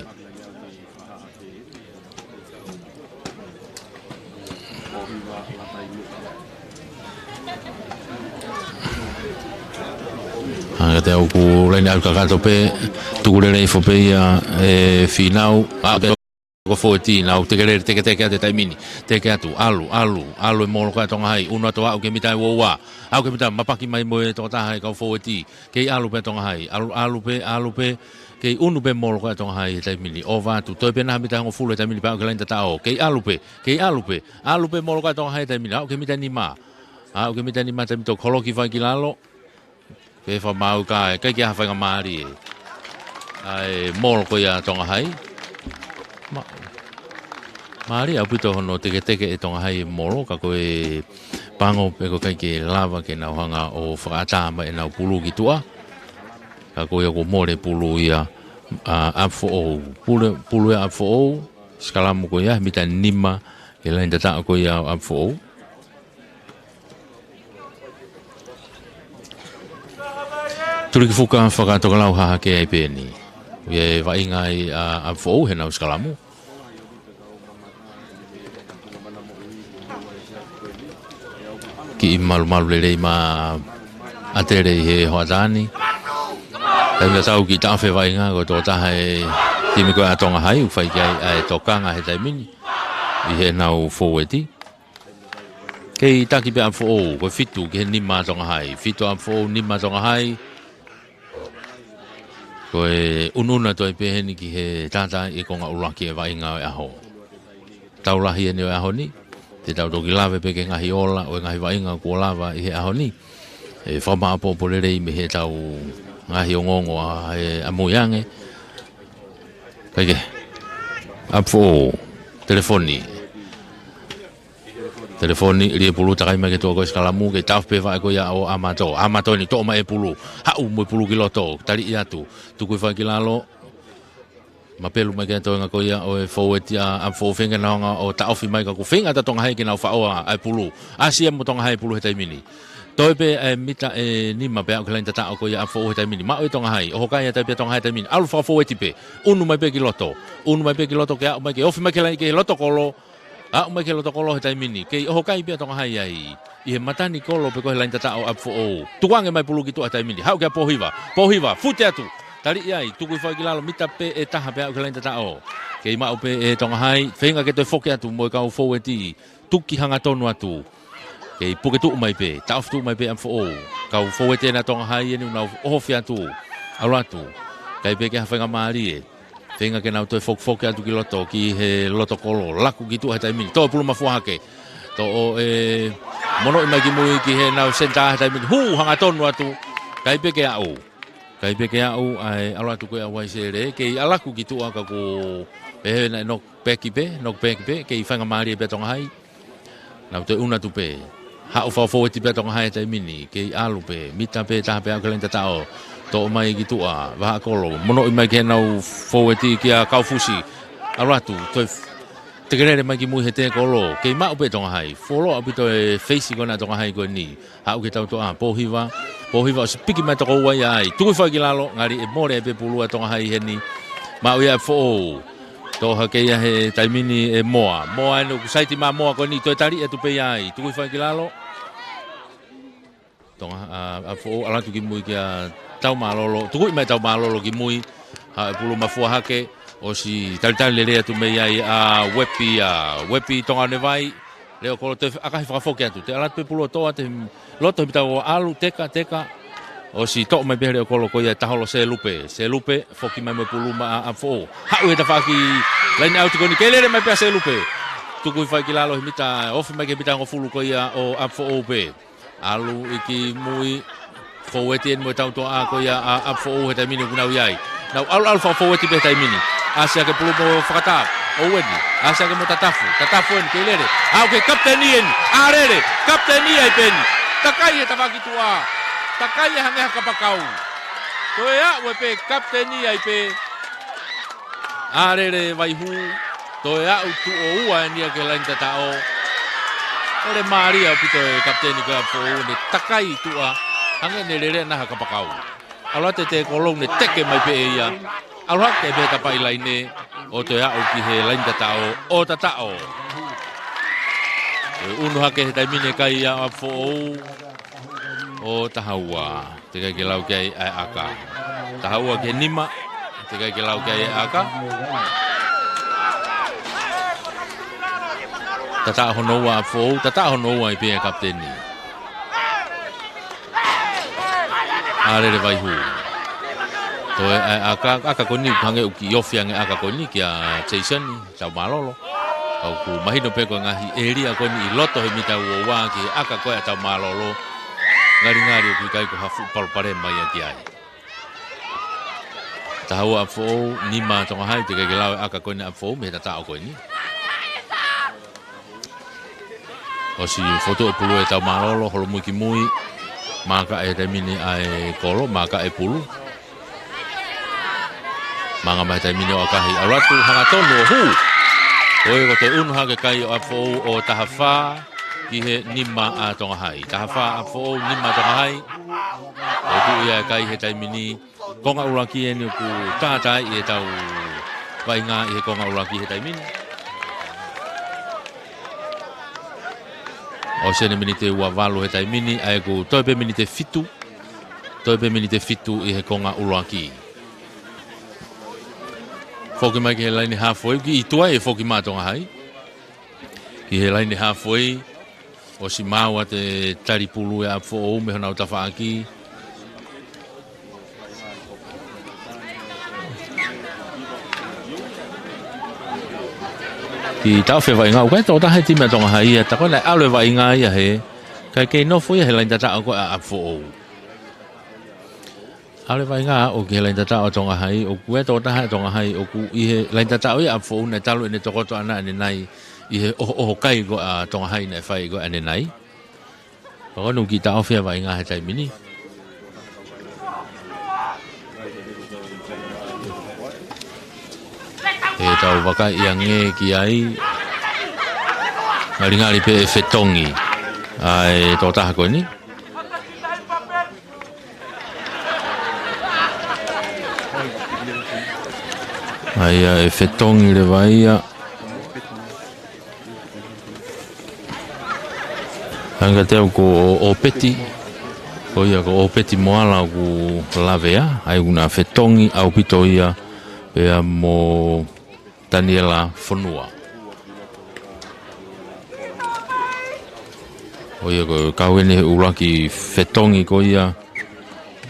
Hangē ko e ʻoku laine ʻauti kakato pē, tuku lelei hifo pē ia ʻe Fīnau. ʻA, ko e fōueti, nau teke lelei, teketeke atu he taimi ni. Teke atu, ʻalu, ʻalu, ʻalu e molo ko ia ʻa Tonga Hai. ʻUnu atu ʻo aʻu ki he mita ua ua. Aʻu ki he mita, mapaki mai mo e tokotaha ʻa e kau fōueti. Kei ʻalu pē ʻa Tonga Hai. ʻAlu, ʻalu pē, ʻalu pē. Kei ʻunu pē molo ko ia ʻa Tonga Hai he taimi ni. ʻOva atu, toe pē ʻe taha mita hongofulu he taimi ni pea aʻu ki he laine tataʻo. Kei ʻalu pē, kei ʻalu pē. ʻAlu pē molo ko ia ʻa Tonga Hai he taimi ni. Aʻu ki he mita nima. Aʻu ki he mita nima, taimi toki holoki hifo ai ki lalo. Pea fakamaau ka ʻe ʻikai ke ʻi ai ha faingamālie. ʻA e molo ko ia ʻa Tonga Hai. Ma-, mālie ʻaupito hono teketeke ʻe Tonga Hai e molo, ka ko e pango pē ko e ʻikai ke lava ke nau hanga ʻo fakaʻatā mai ʻenau pulu ki tuʻa. Ka ko ia kuo mole pulu ia ʻa ʻApifoʻou. Pule, pulu ia ʻa ʻApifoʻou, sikalamu ko ia, mita nima, he laine tataʻo ko ia ʻa ʻApifoʻou. Tulikifuka fakatokelau hahake ai pē eni. ʻI he vaʻinga ai ʻa ʻApifoʻou heʻenau sikalamu. Kiʻi malumalu lelei mai ʻa ʻAtele ʻi he hoʻatā ni. Taimi tatau kiʻi taʻofi e vaʻinga ko e tokotaha e timi ko ia ʻa Tonga Hai, ʻoku fai ki ai ʻa e tokanga he taimi ni. ʻI heʻenau fōueti. Kei taki pē ʻa ʻApifoʻou, ko e fitu ki he nima ʻa Tonga Hai. Fitu ʻa ʻApifoʻou, nima ʻa Tonga Hai. Ko e ʻunuʻunu atu ai pē heni ki he tātāʻi e konga ʻuluaki e vaʻinga ʻo e ʻaho. Tau lahi eni ʻo e ʻaho ni. Te tau toki lave pē ki he ngaahi ola ʻo e ngaahi vaʻinga kuo lava ʻi he ʻaho ni. ʻE fakamāʻopoʻopo lelei mei heʻetau ngaahi ongoongo ʻa e ʻamui ange. Kae kehe. ʻApifoʻou. Telefoni. Telefoni, lie pulu, takai mai ki tuʻa ko e sikalamu, kei taʻofi pē vaʻe ko ia ʻo ʻAmato. ʻAmato eni, toʻo mai e pulu. Haʻu mo e pulu ki loto, taliʻi atu. Tuku hifo ai ki lalo. Mapelu mai ki he toenga ko ia ʻo e fōueti ʻa ʻApifoʻou, feinga ke nau hanga ʻo taʻofi mai ka kuo feinga ʻa Tonga Hai ke nau faʻo ʻa e pulu. ʻAsi ia mo Tonga Hai e pulu he taimi ni. Toe pē ʻa e mita ʻe nima pea aʻu ki he laine tataʻo ko ia ʻa ʻApifoʻou he taimi ni. Maʻu ʻe Tonga Hai, ʻoho kai atu ai pē ʻa Tonga Hai he taimi ni. ʻAlu fakafōueti pē. ʻUnu mai pē ki loto. ʻUnu mai pē ki loto ke aʻu mai ke ofi mai ki he laine ki he loto kolo. Aʻu mai ki he loto kolo he taimi ni. Kei ʻoho kai pē ʻa Tonga Hai ai. ʻI he mata ni kolo pē ko ē he laine tataʻo ʻa ʻApifoʻou. Tukuange mai pulu ki tuʻa he taimi ni. Haʻu kia Pōhiva. Pōhiva, fute atu. Taliʻi ai, tuku hifo ai ki lalo, mita pē ʻe taha pea aʻu ki he laine tataʻo. Kei maʻu pē ʻe Tonga Hai, feinga ke toe foki atu mo e kau fōueti. Tuki hangatonu atu. Kei puke tuʻu mai pē, taʻofi tuʻu mai pē ʻa ʻApifoʻou. Kau fōueti ena ʻa Tonga Hai eni ʻoku nau ʻohofi atu. ʻAlu atu. ʻIkai pē ke ʻi ai ha faingamālie. Feinga ke nau toe fokifoki atu ki loto, ki he loto kolo, laku ki tuʻa he taimi ni. Toʻo pulu mafua hake. Toʻo ʻe monoʻi mai ki mui ki heʻenau senitā he taimi ni. Hū hangatonu atu. ʻIkai pē ke aʻu. ʻIkai pē ke aʻu, ʻa e ʻalu atu ko ia ʻa Uaisele. Kei ʻalu atu ki tuʻa ka kuo He naʻe knock back pē, knock back pē, kei faingamālie pē Tonga Hai. Nau toe ʻunu atu pē. Haʻu fakafoueti pē Tonga Hai he taimi ni, kei ʻalu pē, mita pē taha pē ʻo aʻu ki he laine tataʻo. Toʻo mai ki tuʻa, Vahaʻakolo, monoʻi mai ki heʻenau foueti kia Kaufusi. ʻAlu atu, toe f-, tekelele mai ki mui he tekolo, kei maʻu pē Tonga Hai. Fuoloa ʻaupito e feisi ko ena ʻa Tonga Hai ko eni. Haʻu ki he tautoʻa, Pōhiva. Pōhiva ʻosi piki mai toko ua ia ai. Tuku hifo ki lalo, ngali ʻe mole pē pulu ʻa Tonga Hai heni. Maʻu ia ʻe Foʻou. Toʻo hake ia he taimi ni ʻe Moa. Moa ʻeni ʻoku saiti mai Moa ko eni, toe tali atu pē ia ai. Tuku hifo ki lalo. Tonga, ʻa, ʻa Foʻou ʻalu atu ki mui kia Taumālolo. Tukuʻi mai Taumālolo ki mui. Haʻu e pulu mafua hake. ʻOsi talitali lelei atu mei ai ʻa Uepi, ʻa Uepi Tonga ʻo ne vai. Leʻo kolo toe ʻakahi fakafoki atu. Toe ʻalu atu pē pulu ʻo toʻo atu he loto he mita ua, ʻalu, teka, teka. ʻOsi toʻo mai pē leʻo kolo ko ia ʻe Taholo Selupe. Selupe, foki mai mo e pulu maʻa ʻa Foʻou. Haʻu he tafaʻaki laine ʻauti ko eni. Kei lele mai pē ʻa Selupe. Tuku hifo ki lalo he mita, ofi mai ki he mita hongofulu ko ia ʻo ʻa Foʻou pē. ʻAlu ki mui, foueti ʻeni mo e tautoʻa ko ia ʻa, ʻa Foʻou he taimi ni ʻoku nau ʻi ai. Nau ʻalu, ʻalu fakafoueti pē he taimi ni. ʻAsi hake pulu mo Fakatā. ʻOueni. ʻAsi hake mo Tatafu. Tatafu ʻeni, kei lele. Aʻu ki he kapiteni ʻeni. ʻAlele. Kapiteni ai pē ʻeni. Takai he tafaʻaki tuʻa. Takai ʻe hangē ha kapakau. Toe aʻu ai pē kapiteni ai pē. ʻAlele Vaihū, toe aʻu tuʻo ua ʻeni ia ki he laine tataʻo. ʻAlele mālie ʻaupito e kapiteni ko ia ʻa Foʻou, ne takai tuʻa, hangē ne lele ʻena ha kapakau. ʻAlu atu e tekolo ne teke mai pē ia. ʻAlu hake pē he tapaʻi laine, ʻo toe aʻu ki he laine tataʻo, ʻo tataʻo. ʻE ʻunu hake he taimi ni e kai ia ʻa Foʻou, ʻo taha ua. Teʻeki ai ke lau ki ai ʻa e ʻaka. Taha ua ki he nima. Teʻeki ai ke lau ki ai ʻa e ʻaka. Tataʻo hono ua ʻa Foʻou, tataʻo hono ua ai pē ʻa e kapiteni. ʻAlele Vaihū. Toe ʻa e ʻaka, ʻaka ko eni, hangē ʻoku kiʻi ofi ange ʻaka ko eni kia Jason. Taumālolo. Ka ʻoku mahino pē ko e ngaahi ʻēlia ko eni ʻi loto he mita ua ua ki he ʻaka ko ē ʻa Taumālolo. Ngalingali ʻoku ʻikai ko ha fuʻu palopalema ia ki ai. Taha ua ʻa Foʻou, nima Tonga Hai, teʻeki ai ke lau e ʻaka ko eni ʻa Foʻou mei he tataʻo ko eni. ʻOsi fotu e pulu ʻe Taumālolo, holomui ki mui. Maaka e taimi ni ʻa e kolo, maaka e pulu. Manga mai taimi ni ʻo ʻakahi, ʻalu atu hangatonu ʻo hū. ʻOi, ko e ʻunu hake kai ʻo ʻa Foʻou ʻo taha fā ki he nima ʻa Tonga Hai. Taha fā ʻa Foʻou, nima Tonga Hai. ʻOku ʻi ai e kai he taimi ni. Konga ʻuluaki ʻeni ʻoku tātaaʻi ʻetau vaʻinga ʻi he konga ʻuluaki he taimi ni. ʻOsi ʻeni e miniti ua valu he taimi ni, ʻa ia ʻoku toe pē miniti fitu. Toe pē miniti fitu ʻi he konga ʻuluaki. Foki mai ki he laine hāfoi, kiʻi tuai e foki mai ʻa Tonga Hai. Ki he laine hāfoi, ʻosi maau atu e tali pulu ʻa Foʻou mei honau tafaʻaki. Kiʻi taʻofi e vaʻinga, ʻoku ʻikai toko taha e timi ʻa Tonga Hai ia, tā ko ē naʻe ʻalu e vaʻinga ia he, kae kei nofo ia he laine tataʻo ko ē ʻa Foʻou. ʻAlu e vaʻinga ʻo ki he laine tataʻo ʻa Tonga Hai, ʻoku ʻikai toko taha ʻa Tonga Hai, ʻoku ʻi he laine tataʻo ia ʻa Foʻou naʻe talu ʻene tokoto ʻana ʻanenai, ʻi he ʻohoʻoho kai ko ē ʻa Tonga Hai naʻe fai ko ē ʻanenai. Pea ko ʻene kiʻi taʻofi e vaʻinga he taimi ni. ʻE tau vakai ange ki ai. Ngalingali pē ʻe fetongi ʻa e toko taha ko eni. ʻA ia ʻe fetongi leva ia. Hangē kiate au ko ʻOpeti, ko ia ko ʻOpeti Moala ʻoku lavea, ʻa ia ʻoku na fetongi ʻaupito ia pea mo Taniela Fonua. Ko ia ko e kau ʻeni he ʻuluaki fetongi ko ia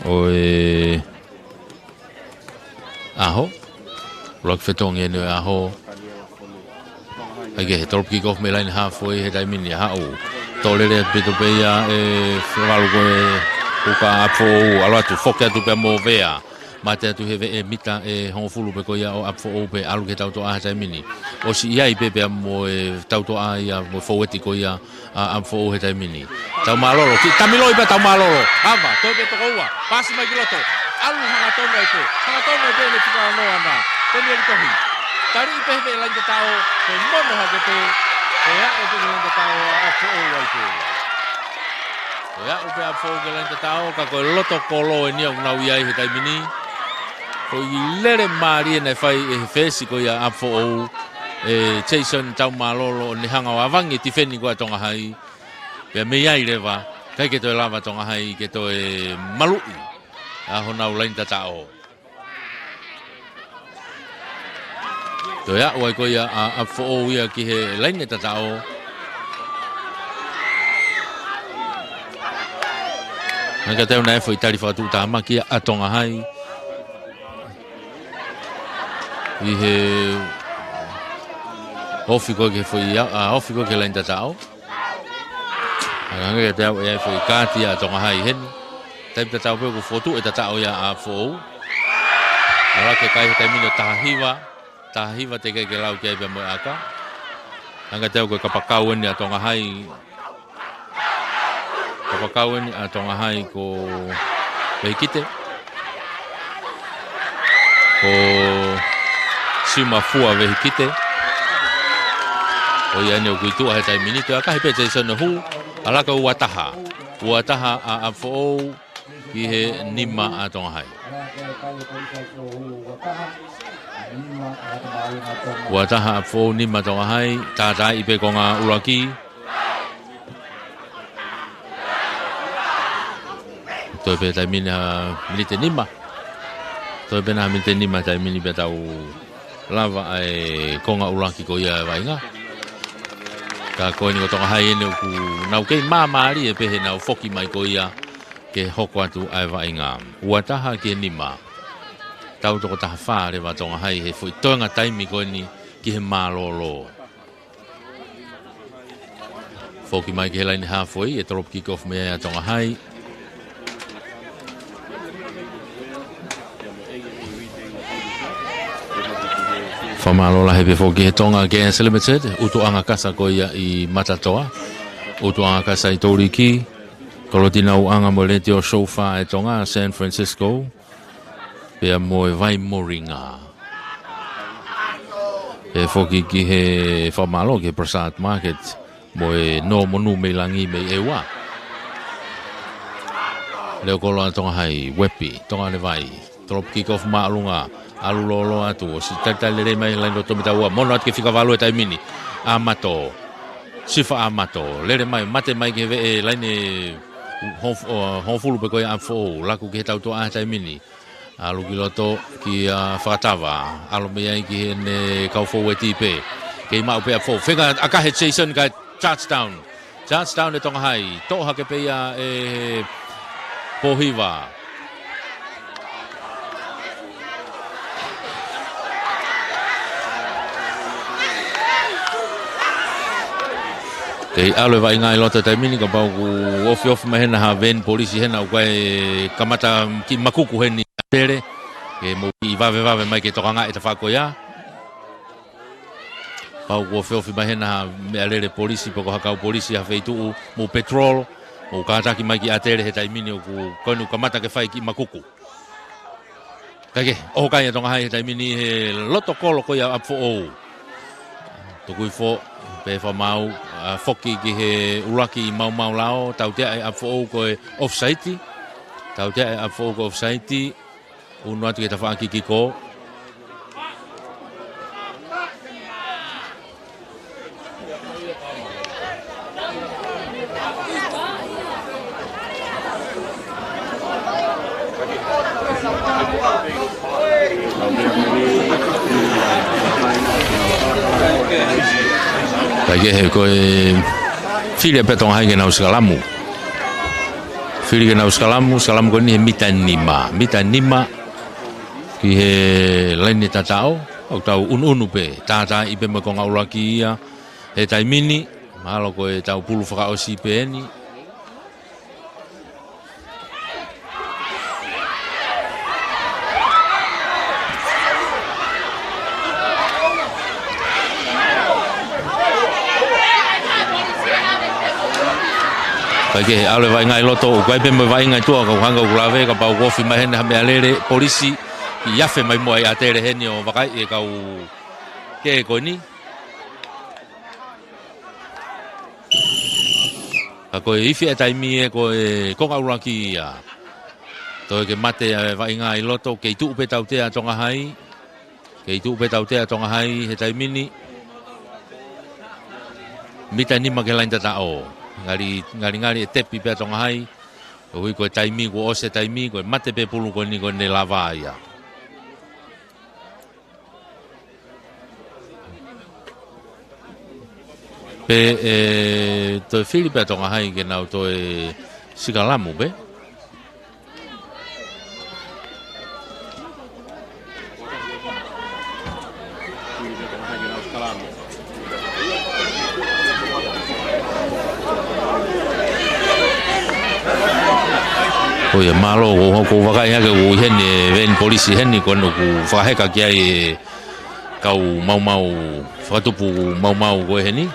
ʻo e ʻaho. ʻUluaki fetongi ʻeni ʻo e ʻaho. ʻAi ke he tolopu kick off mei laine hāfoi he taimi ni ʻa haʻu. Tō lele atu pē ia ʻe Fevalu ko e uka ʻa Foʻou. ʻAlu atu, foki atu pea mo Vea. Mate atu he veʻe mita ʻe hongofulu pē ko ia ʻo ʻApifoʻou pea ʻalu ki he tautoʻa he taimi ni. ʻOsi ʻi ai pē pea mo e tautoʻa ia mo e fōueti ko ia ʻa ʻApifoʻou he taimi ni. Taumālolo, kiʻi tamiloi pē Taumālolo. Ava, toe pē toko ua. Pasi mai ki loto. ʻAlu hangatonu ai pē. Hangatonu ai pē ʻene fika ono ana. Teni eri tohi. Taliʻi pē he veʻe laine tataʻo. Ko e mono hake pē. Ko e aʻu pē ki he laine tataʻo ʻa ʻApifoʻou ai pē. Ko e aʻu pē ʻApifoʻou ki he laine tataʻo, ka ko e loto kolo eni ʻoku nau ʻi ai he taimi ni. Ko e lele mālie naʻe fai ʻe he fesi ko ia ʻApifoʻou, ʻe Jason Taumālolo, ʻo ne hanga ʻo avangi e tifeni ko ia ʻa Tonga Hai. Pea mei ai leva, ʻikai ke toe lava Tonga Hai ke toe maluʻi ʻa honau laine tataʻo. Toe aʻu ai ko ia ʻa ʻApifoʻou ia ki he laine tataʻo. Hanga teu naʻe foʻi tali fakatuʻutāmaki ʻa Tonga Hai ʻi he ofi ko ē ki he foʻi a, a, ofi ko ē ki he laine tataʻo. Hanga ke teu ʻe ai foʻi kaati ʻa Tonga Hai heni. Taimi tatau pē ʻoku fotu e tataʻo ia ʻa ʻApifoʻou. Ala ke kai he taimi ni ʻo taha hiva. Taha hiva teʻeki ke lau ki ai pea mo e ʻaka. Hanga teu ko e kapakau eni ʻa Tonga Hai. Kapakau eni ʻa Tonga Hai ko Vehikite. Ko Simafua Vehikite. Ko ia eni ʻoku ʻi tuʻa he taimi ni, toe ʻakahi pē Jason ʻo hū. Ala ko e ua taha. Ua taha ʻa ʻApifoʻou ki he nima ʻa Tonga Hai. Ua taha ʻApifoʻou, nima Tonga Hai, tātaaʻi pē konga ʻuluaki. Toe pē taimi ni ha miniti ʻe nima. Toe pē ha miniti ʻe nima taimi ni pea tau lava ʻa e konga ʻuluaki ko ia ʻa e vaʻinga. Ka ko eni ko Tonga Hai eni ʻoku nau kei māmālie pē heʻenau foki mai ko ia ke hoko atu ʻa e vaʻinga. Ua taha ki he nima. Tau toko taha fā leva Tonga Hai he foʻi toenga taimi ko eni ki he mālōlō. Foki mai ki he laine hāfoi, ʻe tolopu kick off mei ai ʻa Tonga Hai. Fakamālō lahi pē foki he Tonga Gas Limited, ʻutuʻanga kasa ko ia ʻi Matatoa, ʻutuʻanga kasa ʻi Tōliki, Kolotinauʻanga mo e Letiō Sofa ʻa Tonga, San Francisco, pea mo e Vai Moringa. Pea foki ki he fakamālō ki he Prasad Market mo e Nō Monū mei Langi mei ʻEua. Leo kolo ʻa Tonga Hai, Wepi, Tonga Levai. Tolopu kick off māʻolunga, ʻalu lōloa atu, ʻosi talitali lelei mai laine loto mita ua, mono atu ki he fika valu he taimi ni. ʻAmato, Sifa ʻAmato, lele mai, mate mai ki he veʻe laine hongof-, ʻo, hongofulu pē ko ia ʻApifoʻou, laku ki he tautoʻa he taimi ni. ʻAlu ki loto kia Fakatava, ʻalu mei ai ki heʻene kau fōueti pē. Kei maʻu pē ʻApifoʻou. Feinga ʻakahi ʻe Jason kae touchdown. Touchdown ʻe Tonga Hai. Toʻo hake pē ia ʻe Pōhiva. Kei ʻalu e vaʻinga ʻi loto he taimi ni kapau ʻoku ofiofi mai hena ha veni polisi hena ʻoku ʻikai kamata kiʻi makuku heni ʻa Tele. Ke mou kiʻi vavevave mai ke tokangaʻi e tafaʻaki ko ia. Kapau ʻoku ofiofi mai hena ha meʻalele polisi pe ko ha kau polisi ha feituʻu mou patrol, mou kātaki mai kia Tele he taimi ni ʻoku, ko eni ʻoku kamata ke fai kiʻi makuku. Kae kehe, ʻoho kai ʻa Tonga Hai he taimi ni he loto kolo ko ia ʻApifoʻou. Tuku hifo, pea fakamaau, ʻa, foki ki he ʻuluaki ʻi Maumau Lao, tautea ʻe ʻApifoʻou ko e offside. Tautea ʻe ʻApifoʻou ko e offside, unu atu ki he tafaʻaki kiko. Kae kehe ko e fili pē Tonga Hai ke nau sikalamu. Fili ke nau sikalamu, sikalamu ko eni he mita nima. Mita nima ki he laine tataʻo, ʻoku tau unuunu pē, tātaaʻi pē mo e konga ʻuluaki ia, he taimi ni, mahalo ko e tau pulu fakaʻosi pē eni. Kae kehe, ʻalu e vaʻinga ʻi loto, ʻoku ʻi ai pē mo e vaʻinga ʻi tuʻa, ka ʻoku hanga ʻoku lave, kapau ʻoku ofi mai heni ha meʻalele, polisi, ʻi ʻafe mai muʻa ʻi ʻatele heni ʻo vakai e kau kē ko eni. Ka ko e ifi e taimi ē ko e konga ʻuluaki ia. Toe ke mate ʻa e vaʻinga ʻi loto, kei tuʻu pē tautea Tonga Hai. Kei tuʻu pē tautea Tonga Hai he taimi ni. Mita nima ki he laini tataʻo. Ngali, ngali, ngali e tepi pē ʻa Tonga Hai. Koeʻuhi ko e taimi, kuo ʻosi e taimi, ko e mate pē pulu ko eni ko ʻene lava ia. Pe ʻe toe fili pē ʻa Tonga Hai ke nau toe sikalamu pē. ʻOiauē, mālō, ʻoku ou, ʻoku ou vakai hake ʻoku ʻi heni e veni polisi heni, ko ʻene ʻoku fakaheka ki ai e kau maumau, fakatupu maumau ko ē heni.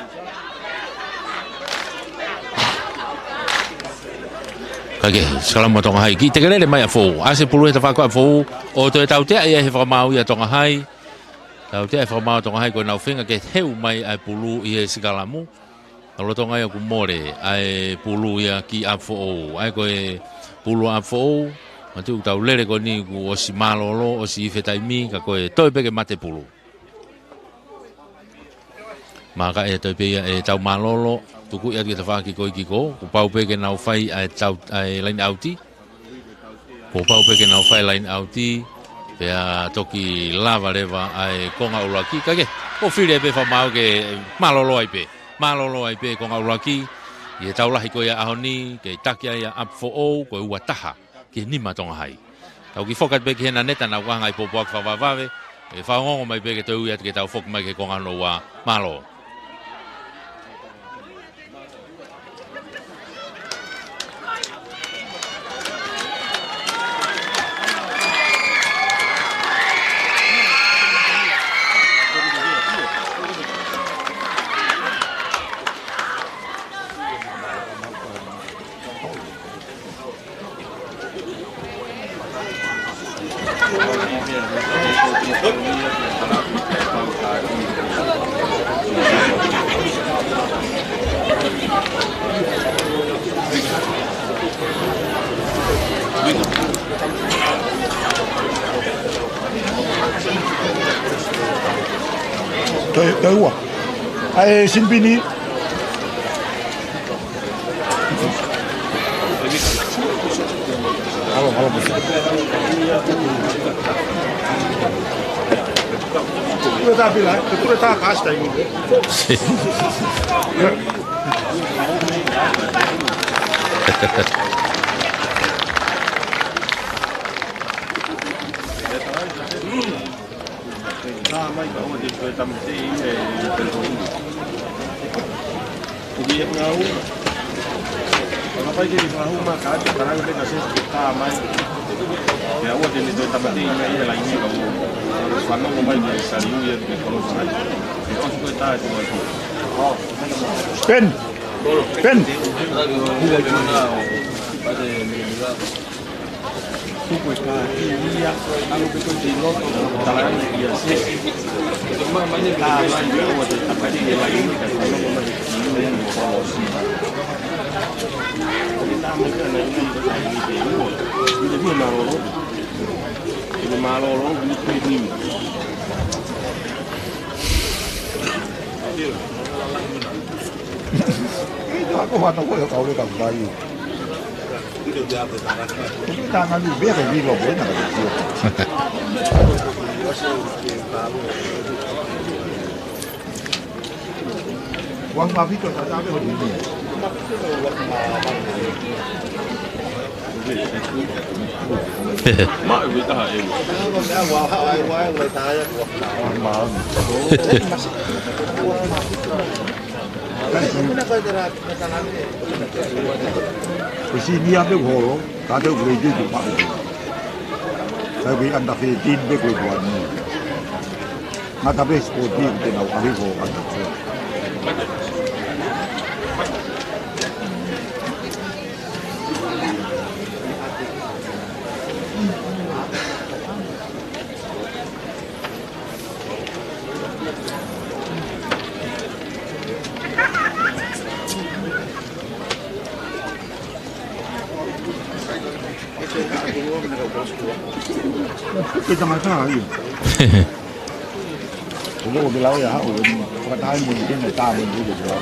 Kae kehe, sikalamu ʻa Tonga Hai, kiʻi tekelele mai ʻa Foʻou, ʻasi e pulu he tafaʻaki ko ē ʻa Foʻou, ʻo toe tautea ia he fakamaau ia ʻa Tonga Hai. Tautea e fakamaau ʻa Tonga Hai ko ʻenau feinga ke heu mai ʻa e pulu ʻi he sikalamu. Ka lolotonga ia ʻoku mole ʻa e pulu ia ki ʻApifoʻou. ʻA ia ko e pulu ʻa ʻApifoʻou, matu ʻoku tau lele ko eni kuo ʻosi mālōlō, ʻosi ifi e taimi, ka ko e toe pē ke mate pulu. Maka e toe pē ia ʻetau mālōlō, tuku ia ki he tafaʻaki ko ē ki ko, kuo pau pē ke nau fai ʻa e tau, ʻa e laini ʻauti. Kuo pau pē ke nau fai laini ʻauti, pea toki lava leva ʻa e konga ʻuluaki, kae kehe, ʻoku fili ai pē fakamaau ke mālōlō ai pē. Mālōlō ai pē konga ʻuluaki, ʻi he tau lahi ko ia ʻaho ni, kei taki ai ʻa ʻApifoʻou, ko e ua taha ki he nima Tonga Hai. Tau kiʻi foki atu pē ki he naneta naʻa ku hanga ʻo pōpoaki fakavavevave, ʻe fakaongoongo mai pē ke toe ui atu ke tau foki mai ki he konga hono ua, mālō. Toe, toe ua. ʻAi, sinipini. Alo, alo, bos. Kule tā pila, eh? Kule tā kasi taimi. Ka mai ka ʻoua te toe tāmateʻi ia e telefoni. Kuki e ngāue. Ka pai ke ni whakahū mai ka ʻoua te taranga pē ka sesi ke tā mai. Pea ʻoua te ne toe tāmateʻi mai ia e laini ka ʻoua. Fanongo mai ke saliu ia ke kolosi mai. Ke ʻosi ko e tā e tuai. Pen. Pen. Tuku e kāti ia, ʻalu pē koe ki loto, talaange kia Sesi. Ka mai ne ka mai ia ʻoua te tāmateʻi e laini ka fanongo mai ki ʻIuni mo Kolosi. Ko e tā mai ka na ʻIuni ko e tā ʻIuni ke ua. ʻIuni ke ua mālōlō. ʻIuni mālōlō, ʻIuni ke nima. Kei tā ko hana ko e kau le ka kai. Kei tā ngā ni bea ke viva ko e na ka tio. Wang mavito ta ta ko ni. Ko e sini ia pē holo, ka te u kei te tu pa. Ka ko e under thirteen pē ko e tuan. Ngata pē sport team te nau ʻahi ko under twelve. Ke tangata ia. Ko ko ke lau ia haʻu, fakataha mo ni kena tā mo ni ke lau.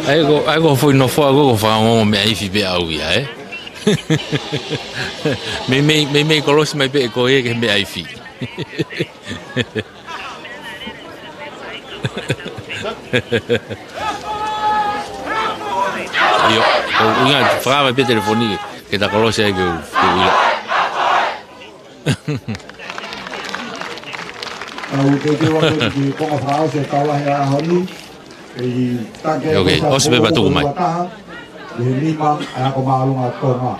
ʻAi ko, ʻai ko foʻi nofoa ko, ko fakaongo meʻa ifi pē ʻau ia, ē? Mei, mei, mei, mei kolosi mai pē ko ia ke meʻa ifi. ʻIo, ʻo, ʻuhinga, fakava pē telefoni ke ta kolosi ai ke u, ke u ʻilo. Au te te wa ke konga fakaʻosi e tau lahi ʻaho ni. ʻE i take ʻosi pē pea tuku mai. ʻI he nima ʻa e ako māʻolunga ʻa Tonga.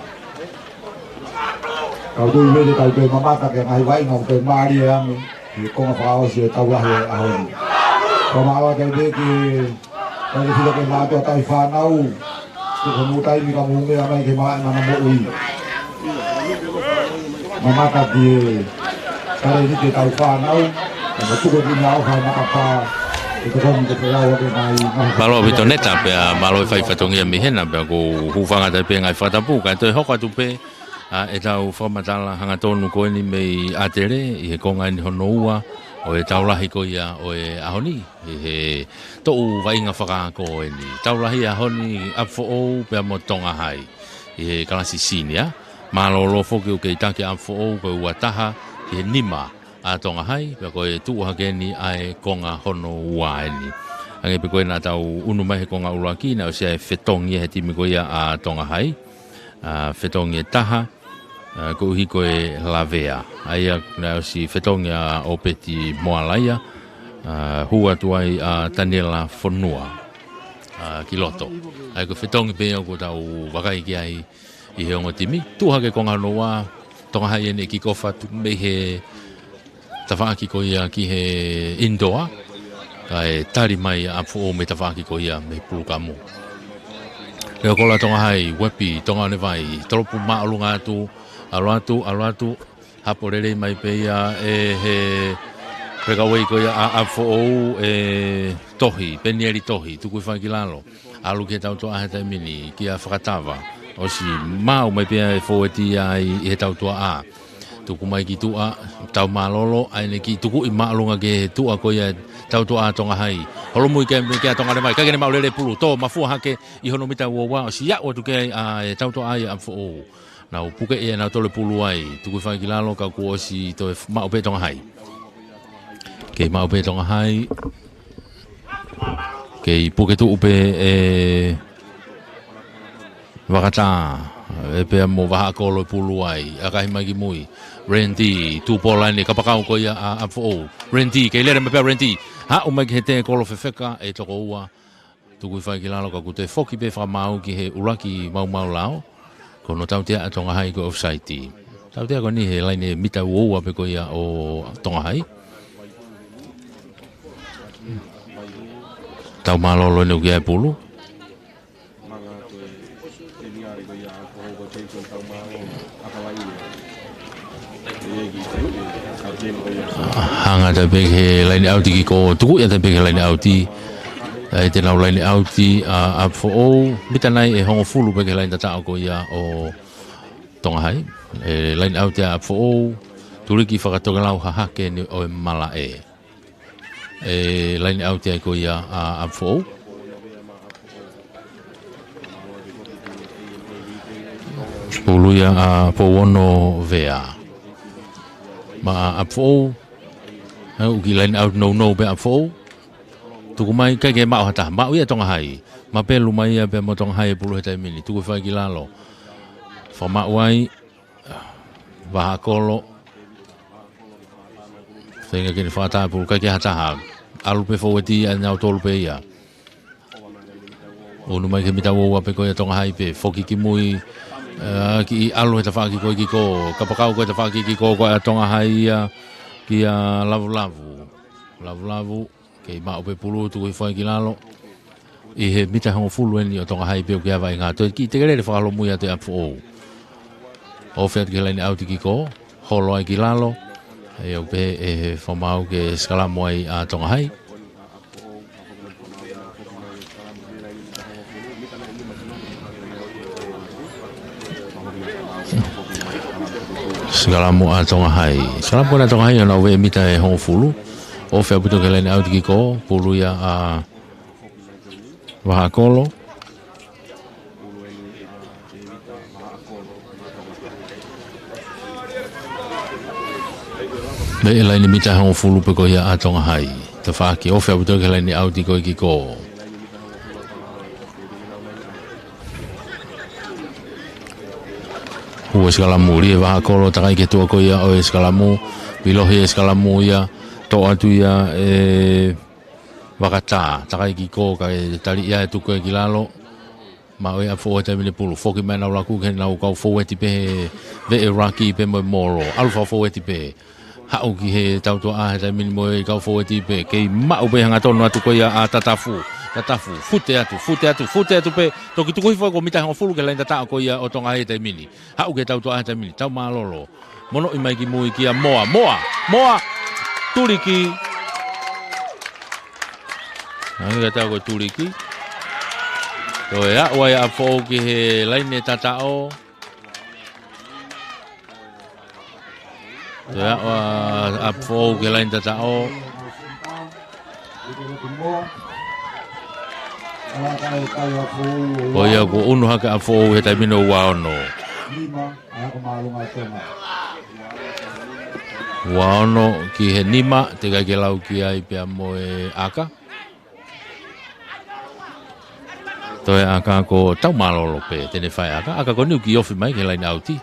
Kau tui vele kau toe mamata ke ngaahi vaʻinga ʻoku toe mālie ange ʻi he konga fakaʻosi e tau lahi ʻaho ni. Kau māua ke veke, kau te filo ke mātua tai fānau, ke ko mou taimi ka mou meʻa mai ke maʻa mana moʻui. Mamata ki he kale ni ke tau fānau, ka mo tuko ki nau fai makapā, ke te komi ke te lau ake mai, ngaahi Mālō ʻaupito Neta, pea mālō e fai fatongia mei hena, pea ko hūfanga tai pē ngaahi fakatapu, ka toe hoko atu pē, ʻa e tau fakamatala hangatonu ko eni mei ʻAtele, ʻi he konga eni hono ua, ʻo e tau lahi ko ia ʻo e ʻaho ni, ʻi he toʻu vaʻinga fakaako eni. Tau lahi ʻaho ni ʻApifoʻou pea mo Tonga Hai, ʻi he kalasi sinia. Mālōlō foki ʻoku kei taki ʻApifoʻou ko e ua taha, ʻi he nima ʻa Tonga Hai, pea ko e tuʻu hake eni ʻa e konga hono ua eni. Hangē pē ko ē naʻa tau ʻunu mai he konga ʻuluaki, naʻe ʻosi ʻa e fetongi he timi ko ia ʻa Tonga Hai. ʻA, fetongi ʻe taha, ʻa, koeʻuhi ko e lavea. ʻA ia naʻe ʻosi fetongi ʻa ʻOpeti Moalaia, ʻa, hū atu ai ʻa Taniela Fonua, ʻa, ki loto. ʻA ia ko e fetongi pē ia ʻoku tau vakai ki ai ʻi he ongo timi. Tuʻu hake konga hono ua, Tonga Hai eni ʻe kick off atu mei he tafaʻaki ko ia ki he indoor, kae tali mai ʻa ʻApifoʻou mei he tafaʻaki ko ia mei he pulukamu. Leʻokola Tonga Hai, uepi, Tonga ʻOnevai, tolopu māʻolunga atu, ʻalu atu, ʻalu atu, hapo lelei mai pē ia ʻe he fekauʻi ko ia ʻa ʻApifoʻou ʻe Tohi, Penieli Tohi, tuku hifo ai ki lalo. ʻAlu ki he tautuʻa he taimi ni, kia Fakatava. ʻOsi maʻu mai pē ʻa e fōueti ia ʻi he tautuʻa. Tuku mai ki tuʻa, tau mālōlō, ʻa ʻene kiʻi tukuʻi māʻolunga ki he tuʻa ko ia tautuʻa Tonga Hai. Holomui ke, kia Tonga ʻOnevai, ʻikai ke ne maʻu lelei e pulu, tō mafua hake ʻi hono mita ua ua, ʻosi aʻu atu ki ai ʻa e tautuʻa ia ʻApifoʻou. Nau puke ia, nau tole pulu ai, tuku hifo ai ki lalo ka kuo ʻosi toe maʻu pē Tonga Hai. Kei maʻu pē Tonga Hai. Kei puke tuʻu pē ʻe Vakatā, ʻe pea mo Vahaʻakolo e pulu ai, ʻakahi mai ki mui. Randy, tuʻu pō laine, kapakau ko ia ʻa ʻApifoʻou. Randy, kei lele mai pē ʻa Randy. Haʻu mai ki he tēkolo fefeka ʻe toko ua. Tuku hifo ai ki lalo ka kuo toe foki pē fakamaau ki he ʻuluaki maumau lao. Ko hono tautea ʻa Tonga Hai ko e offside. Tautea ko eni he laine mita ua ua pē ko ia ʻo Tonga Hai. Taumālōlō eni ʻoku ʻi ai e pulu. Hanga atu pē ki he laine ʻauti kiʻi kō, tuku ia atu pē ki he laine ʻauti. ʻAi te nau laine ʻauti ʻa ʻApifoʻou, mita nai ʻe hongofulu pē ki he laine tataʻo ko ia ʻo Tonga Hai. ʻE laine ʻauti ʻa ʻApifoʻou, tuliki fakatokelau hahake eni ʻo e malaʻe. ʻE laine ʻauti ai ko ia ʻa ʻApifoʻou. Pulu ia ʻa Pouono Vea. Maʻa ʻApifoʻou. ʻE, ʻoku kiʻi laine ʻauti nounou pē ʻa ʻApifoʻou. Tuku mai, ʻikai ke maʻu ha taha. Maʻu ia ʻe Tonga Hai. Mapelu mai ia pea mo Tonga Hai e pulu he taimi ni. Tuku hifo ai ki lalo. Fakamaʻu ai. Vahaʻakolo. Feinga ke ne fakatāpulu, ʻikai ke ʻi ai ha taha. ʻAlu pē fōueti ʻa nautolu pē ia. ʻUnu mai ki he mita ua ua pē ko ia ʻa Tonga Hai pē. Foki ki mui, ē, kiʻi ʻalu he tafaʻaki ko ē kiʻi kō. Kapakau ko e tafaʻaki kiʻi kō ko ē ʻa Tonga Hai ia kia Lavulavu. Lavulavu. Kei maʻu pē pulu, tuku hifo ai ki lalo. ʻI he mita hongofulu eni ʻo Tonga Hai pē ʻoku ʻi ai vaʻinga. Toe kiʻi tekelele fakaholomui atu ʻe ʻApifoʻou. Ofi atu ki he laine ʻauti kiʻi kō. Holo ai ki lalo. ʻE ʻoku pehē ʻe he fakamaau ke sikalamu ai ʻa Tonga Hai. Sikalamu ʻa Tonga Hai. Sikalamu ʻa Tonga Hai ʻo nau veʻe mita ʻe hongofulu. Ofi ʻaupito ki he laine ʻauti kiʻi kō. Pulu ia ʻa Vahaʻakolo. Veʻe laine mita hongofulu pē ko ia ʻa Tonga Hai. Tafaʻaki ofi ʻaupito ki he laine ʻauti ko ē kiʻi kō. Hū e sikalamu, lie Vahaʻakolo, takai ki he tuʻa ko ia ʻo e sikalamu. Pilohi e sikalamu ia, toʻo atu ia ʻe Vakatā, takai kiʻi kō kae tali ia ʻe tuku ia ki lalo. Maʻu ʻe ʻApifoʻou he taimi ni e pulu, foki mai ʻenau laku ki heʻenau kau fōueti pē he veʻe ruck pē mo e molo. ʻAlu fakafōueti pē. Haʻu ki he tautuʻa he taimi ni mo e kau fōueti pē. Kei maʻu pē hangatonu atu ko ia ʻa Tatafu. Tatafu, fute atu, fute atu, fute atu pē. Toki tuku hifo ko e mita hongofulu ki he laine tataʻo ko ia ʻo Tonga Hai he taimi ni. Haʻu ki he tautuʻa he taimi ni. Taumālōlō. Monoʻi mai ki mui kia Moa. Moa! Moa! Tuliki! Angi ka tau ko e tuliki. Toe aʻu ai ʻa ʻApifoʻou ki he laine tataʻo. Toe aʻu ʻa ʻApifoʻou ki he laine tataʻo. Ko ia kuo ʻunu hake ʻa ʻApifoʻou he taimi ni ʻo ua ono. Ua ono ki he nima, teʻeki ai ke lau ki ai pea mo e ʻaka. Toe ʻaka ko Taumālōlō pē, te ne fai ʻaka, ʻaka ko eni ʻoku kiʻi ofi mai ki he laine ʻauti.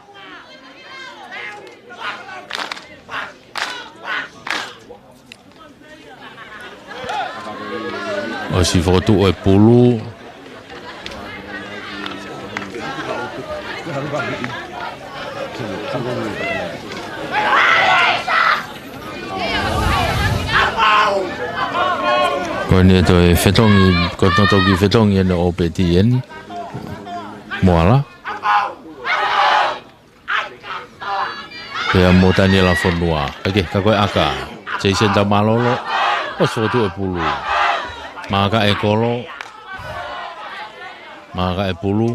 ʻOsi fokotuʻu e pulu. Ko eni ʻe toe fetongi, ko e toki fetongi eni ʻo ʻOpeti eni. Moala. Pea mo Taniela Fonua. Kae kehe, ka ko e ʻaka. Jason Taumālōlō. ʻOsi fokotuʻu e pulu. Maka e kolo. Maka e pulu.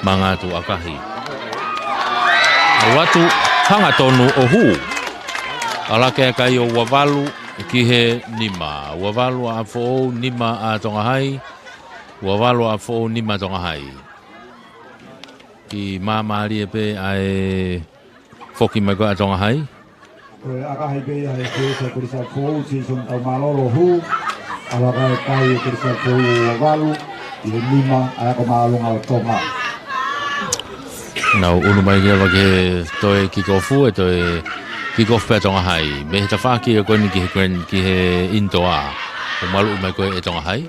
Manga atu ʻakahi. ʻAlu atu hangatonu ʻo hū. ʻAlaki e kai ʻo ua valu ki he nima. Ua valu ʻa ʻApifoʻou, nima ʻa Tonga Hai. Ua valu ʻa ʻApifoʻou, nima Tonga Hai. Kiʻi māmālie pē ʻa e foki mai ko ē ʻa Tonga Hai. Ko e ʻakahi pē ia he keisi ʻa Kolisi ʻApifoʻou, Jason Taumālōlō hū. ʻAlaki e kai ʻo Kolisi ʻApifoʻou ua valu ki he nima ʻa e ako māʻolunga ʻo Tonga. Nau ʻunu mai ki lava ki he toe kikofu, ʻe toe kikofu pē ʻa Tonga Hai. Mei he tafaʻaki ko eni ki he grand, ki he indoor. ʻO maluʻi mai ko ē ʻe Tonga Hai.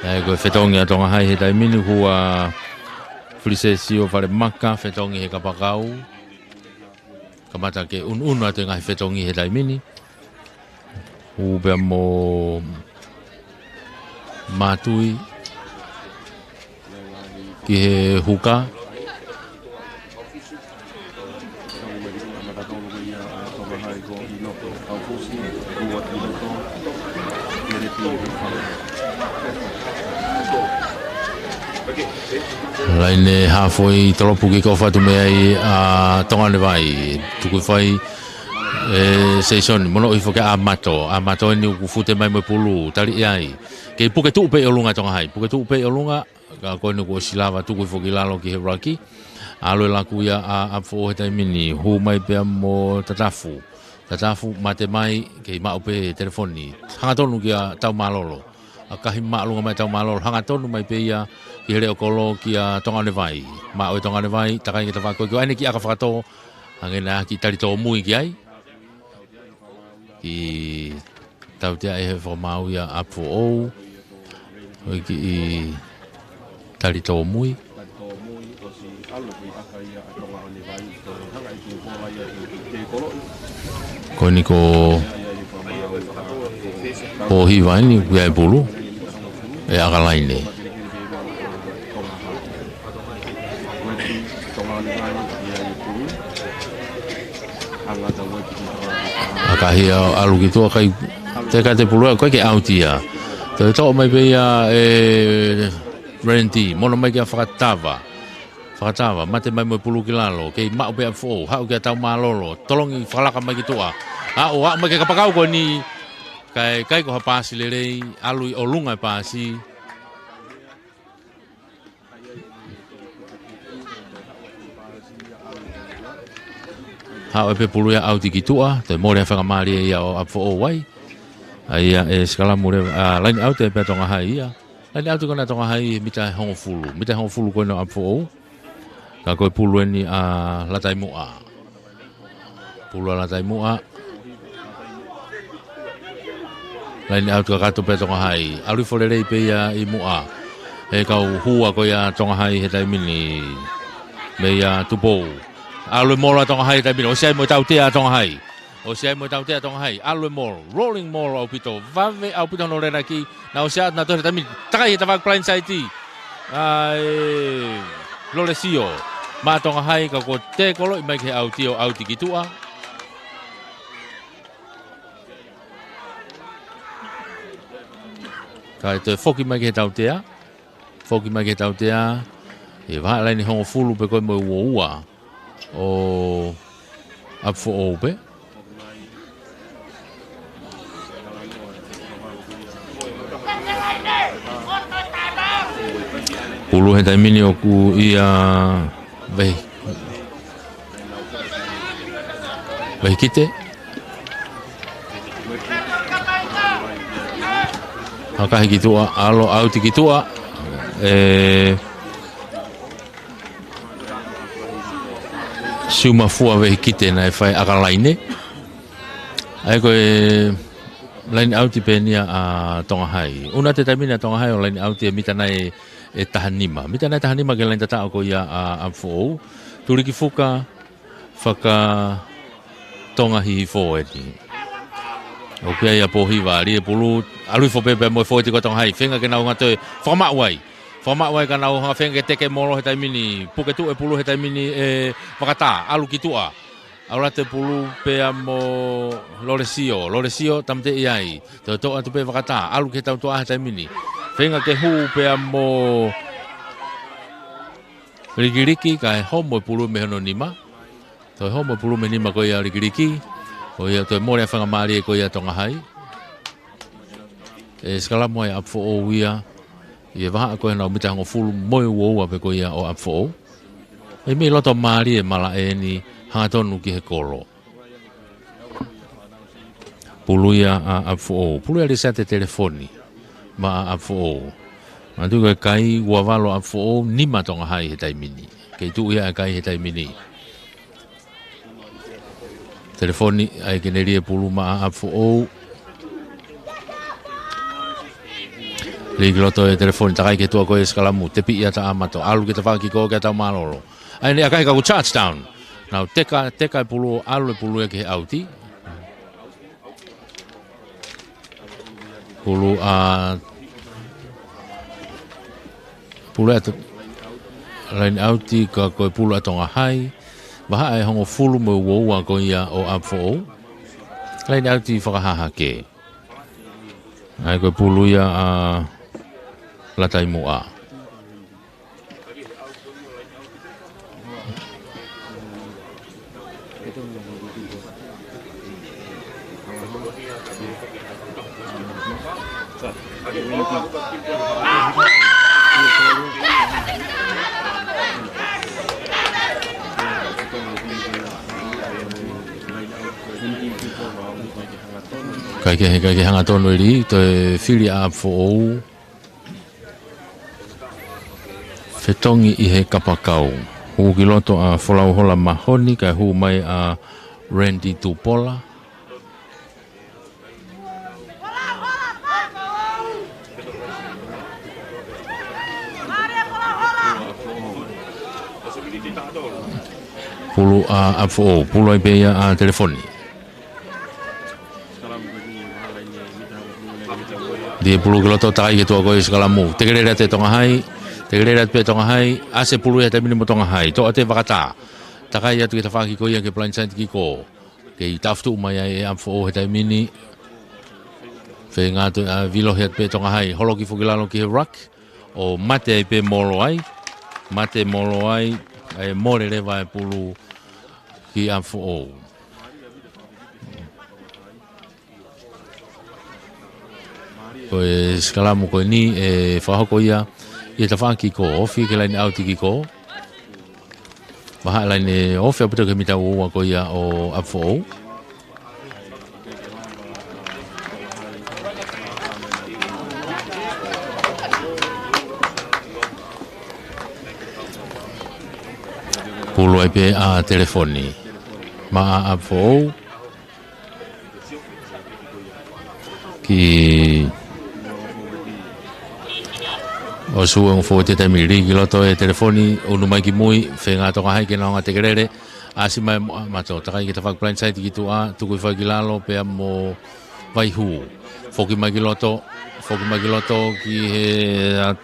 ʻA ia ko e fetongi ʻa Tonga Hai he taimi ni, hū ʻa Felisesio Falemaka, fetongi he kapakau. Kamata ke ʻunuʻunu atu e ngaahi fetongi he taimi ni. Hū pea mo Matui ki he huka. Laine hafoi, tolopu kikofu atu mei ai ʻa Tonga ʻo e Vai. Tuku fai ʻe Seisoni, mono hifo ki ʻAmato. ʻAmato eni ʻoku fute mai mo e pulu, tali ʻe ai. Kei puke tuʻu pē ʻi ʻolunga Tonga Hai. Puke tuʻu pē ʻi ʻolunga, ka ko eni kuo ʻosi lava tuku hifo ki lalo ki he ruck. ʻAlu e laku ia ʻa ʻApifoʻou he taimi ni, hū mai pea mo Tatafu. Tatafu mate mai, kei maʻu pē telefoni. Hangatonu kia Taumālolo. ʻAkahi māʻolunga mai Taumālolo. Hangatonu mai pē ia ki he leʻo kolo kia Tonga ʻo e Vai. Maʻu ʻe Tonga ʻo e Vai, takai ki he tafaʻaki ko ē, ʻai eni ki ʻAkafakatō. Hangē naʻe ʻi ai ha kiʻi tali tōmui ki ai. Kiʻi tautea ʻe he fakamaau ia ʻa ʻApifoʻou. Ko e kiʻi tali tōmui. Ko eni ko Pōhiva eni ʻoku ʻi ai e pulu. ʻE ʻAkalaine. ʻAkahi ʻo ʻalu ki tuʻa, kai teka te pulu ʻa ko ē ke ʻauti ia. Toe toʻo mai pē ia ʻe Randy, mono mai kia Fakatava. Fakatava, mate mai mo e pulu ki lalo, kei maʻu pē ʻApifoʻou, haʻu kia Taumālolo, tolongi fakalaka mai ki tuʻa. Aʻu, aʻu mai ki he kapakau ko eni, kae ʻikai ko ha paasi lelei, ʻalu ʻi ʻolunga e paasi. Haʻu ai pē pulu ia ʻauti ki tuʻa, toe mole ha faingamālie ia ʻo ʻApifoʻou ai. ʻA ia ʻe sikalamu leva, ʻa, line out ē pea Tonga Hai ia. Line out ko ena Tonga Hai he mita hongofulu. Mita hongofulu ko ena ʻo ʻApifoʻou. Ka ko e pulu eni ʻa Lataimuʻa. Pulu ʻa Lataimuʻa. Line out kakato pē Tonga Hai. ʻAlu hifo lelei pē ia ʻi muʻa. He kau hua ko ia Tonga Hai he taimi ni. Mei a Tupou. ʻAlu e molo ʻa Tonga Hai he taimi ni. ʻOsi ʻai mo e tautea ʻa Tonga Hai. ʻOsi ʻai mo e tautea ʻa Tonga Hai. ʻAlu e molo. Rolling molo ʻaupito. Vave ʻaupito hono lelaki. Naʻe ʻosi ʻa, naʻe tohi he taimi ni. Takai he tafaʻaki blindside. ʻA e Lolesio. Maʻa Tonga Hai ka ko e tekoloʻi mai ki he ʻauti ʻo ʻauti ki tuʻa. Kae toe foki mai ki he tautea. Foki mai ki he tautea. ʻE vahaʻa laine hongofulu pē ko ē mo e uaua ʻo ʻApifoʻou pē. Pulu he taimi ni ʻoku ʻi ai Vehi-, Vehikite. ʻAkahi ki tuʻa, ʻalu ʻauti ki tuʻa. ʻE Siumafua Vehikite naʻe fai ʻakalaine. ʻA ia ko e line out pē eni ia ʻa Tonga Hai. ʻUnu atu e taimi ni ʻa Tonga Hai ʻo line out he mita nai ʻe taha nima. Mita nai taha nima ki he laine tataʻo ko ia ʻa ʻApifoʻou. Tuliki fuka faka-Tonga Hihifo eni. ʻOku ʻi ai ʻa Pōhiva, ʻalu e pulu, ʻalu hifo pē pea mo e foʻi tiko ʻa Tonga Hai. Feinga ke nau hanga toe fakamaʻu ai. Fakamaʻu ai ka nau hanga feinga ke teke molo he taimi ni. Puke tuʻu e pulu he taimi ni ʻe Fakatā, ʻalu ki tuʻa. ʻAlu atu e pulu pea mo Lolesio. Lolesio, tāmateʻi ai. Toe toʻo atu pē Fakatā, ʻalu ki he tautuʻa he taimi ni. Feinga ke hū pea mo Likiliki, kae homo e pulu mei hono nima. Toe homo e pulu mei he nima ko ia ʻo Likiliki. Ko ia toe mole ʻa e faingamālie ko ia ʻa Tonga Hai. ʻE sikalamu ai ʻa ʻApifoʻou ia. ʻI he vahaʻa ko ē ʻenau mita hongofulu mo e uaua pē ko ia ʻo ʻApifoʻou. ʻE mei loto mālie e malaʻe eni hangatonu ki he kolo. Pulu ia ʻa ʻApifoʻou. Pulu ia Lisiate Telefoni maʻa ʻApifoʻou. Manatuʻi ko e kai ua valu ʻa ʻApifoʻou, nima Tonga Hai he taimi ni. Kei tuʻu ia e kai he taimi ni. Telefoni, ʻai ke ne lī e pulu maʻa ʻApifoʻou. Lī ki loto e Telefoni, takai ki he tuʻa ko e sikalamu, tepi ia ta amato, ʻalu ki he tafaʻaki kiko ke tau mālōlō. ʻAi ne ʻakai ka ko e touchdown. Nau teka, teka e pulu, ʻalu e pulu ia ki he ʻauti. Pulu ʻa, pulu ʻa to-, laine ʻauti ka ko e pulu ʻa Tonga Hai. Vahaʻa e hongofulu mo e uaua ko ia ʻo ʻApifoʻou. Laine ʻauti fakahahake. ʻAi ko e pulu ia ʻa Lataimuʻa. Kaikehe, kaikehe hangatonu e lī, toe fili ʻa ʻApifoʻou. Fetongi ʻi he kapakau. Hū ki loto ʻa Folauhola Mahoni, kae hū mai ʻa Randy Tupola. Pulu ʻa ʻApifoʻou, pulu ai pē ia ʻa Telefoni. Lī e pulu ki loto, takai ki he tuʻa ko e sikalamu. Tekelele atu e Tonga Hai, tekelele atu pē Tonga Hai, ʻasi e pulu ia he taimi ni mo Tonga Hai. Toʻa atu e vakatā. Takai atu ki he tafaʻaki ko ia ki he blindside kiko. Kei tafutuʻu mai ai e ʻApifoʻou he taimi ni. Feinga atu ʻa e vilohi atu pē Tonga Hai. Holoki foki lalo ki he ruck. ʻO mate ai pē Moloai. Mate Moloai. ʻAi mole leva e pulu ki ʻApifoʻou. Ko e sikalamu ko eni ʻe fakahoko ia ʻi he tafaʻaki kiko, ofi ki he laine ʻauti kiko. Vahaʻa laine ofi ʻaupito ki he mita uaua ko ia ʻo ʻApifoʻou. Pulu ai pē ʻa Telefoni. Maʻa ʻApifoʻou. Kiʻi ʻosi ʻa e ongo fōueti he taimi ni. Lī ki loto e Telefoni, ʻunu mai ki mui, feinga Tonga Hai ke nau hanga ʻo tekelele, ʻasi mai mo ʻAmato, takai ki he tafaʻaki blindside ki tuʻa, tuku hifo ki lalo, pea mo Vaihū. Foki mai ki loto, foki mai ki loto ki he, ʻa,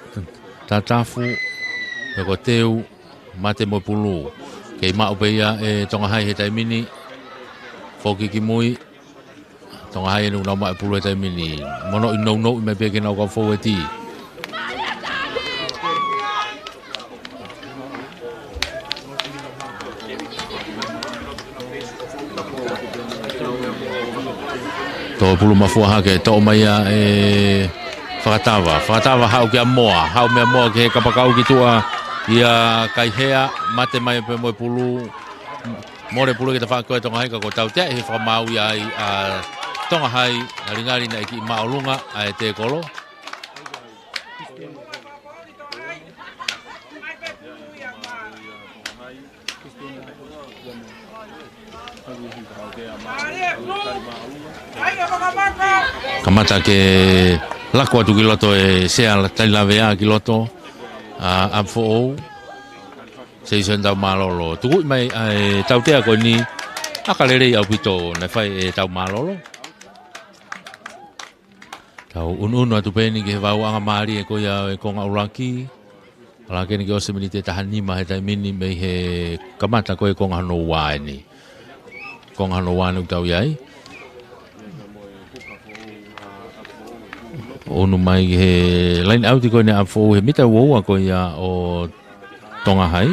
Tatafu, pea ko Teu, mate mo e pulu. Kei maʻu pē ia e Tonga Hai he taimi ni, foki ki mui, Tonga Hai ʻoku nau maʻu e pulu he taimi ni. Mono ʻi nounou mai pē ki heʻenau kau fōueti. Toʻo pulu mafua hake, toʻo mai ia e Fakatava. Fakatava haʻu kia Moa. Haʻu meia Moa ki he kapakau ki tuʻa ia Kaihea. Mate mai pē mo e pulu. Mole pulu ki he tafaʻaki ko e Tonga Hai ka ko e tautea ʻi he fakamaau ia ai ʻa Tonga Hai, ngalingali naʻe kiʻi māʻolunga ʻa e tēkolo. Kamata ke lako atu ki loto e sea talilavea ki loto ʻa ʻApifoʻou. Season tau mālōlō. Tukuʻi mai ʻa e tautea ko eni, ʻaka lelei ʻaupito naʻe fai e tau mālōlō. Tau ʻunuʻunu atu pē eni ki he vāuʻanga mālie ko ia e konga ʻuluaki. Ala ke ni ke ʻosi e miniti ʻe taha nima he taimi ni mei he kamata ko e konga hono ua eni. Konga hono ua eni ʻoku tau ʻi ai. ʻUnu mai ki he laine ʻauti ko eni ʻa ʻApifoʻou he mita uaua ko ia ʻo Tonga Hai.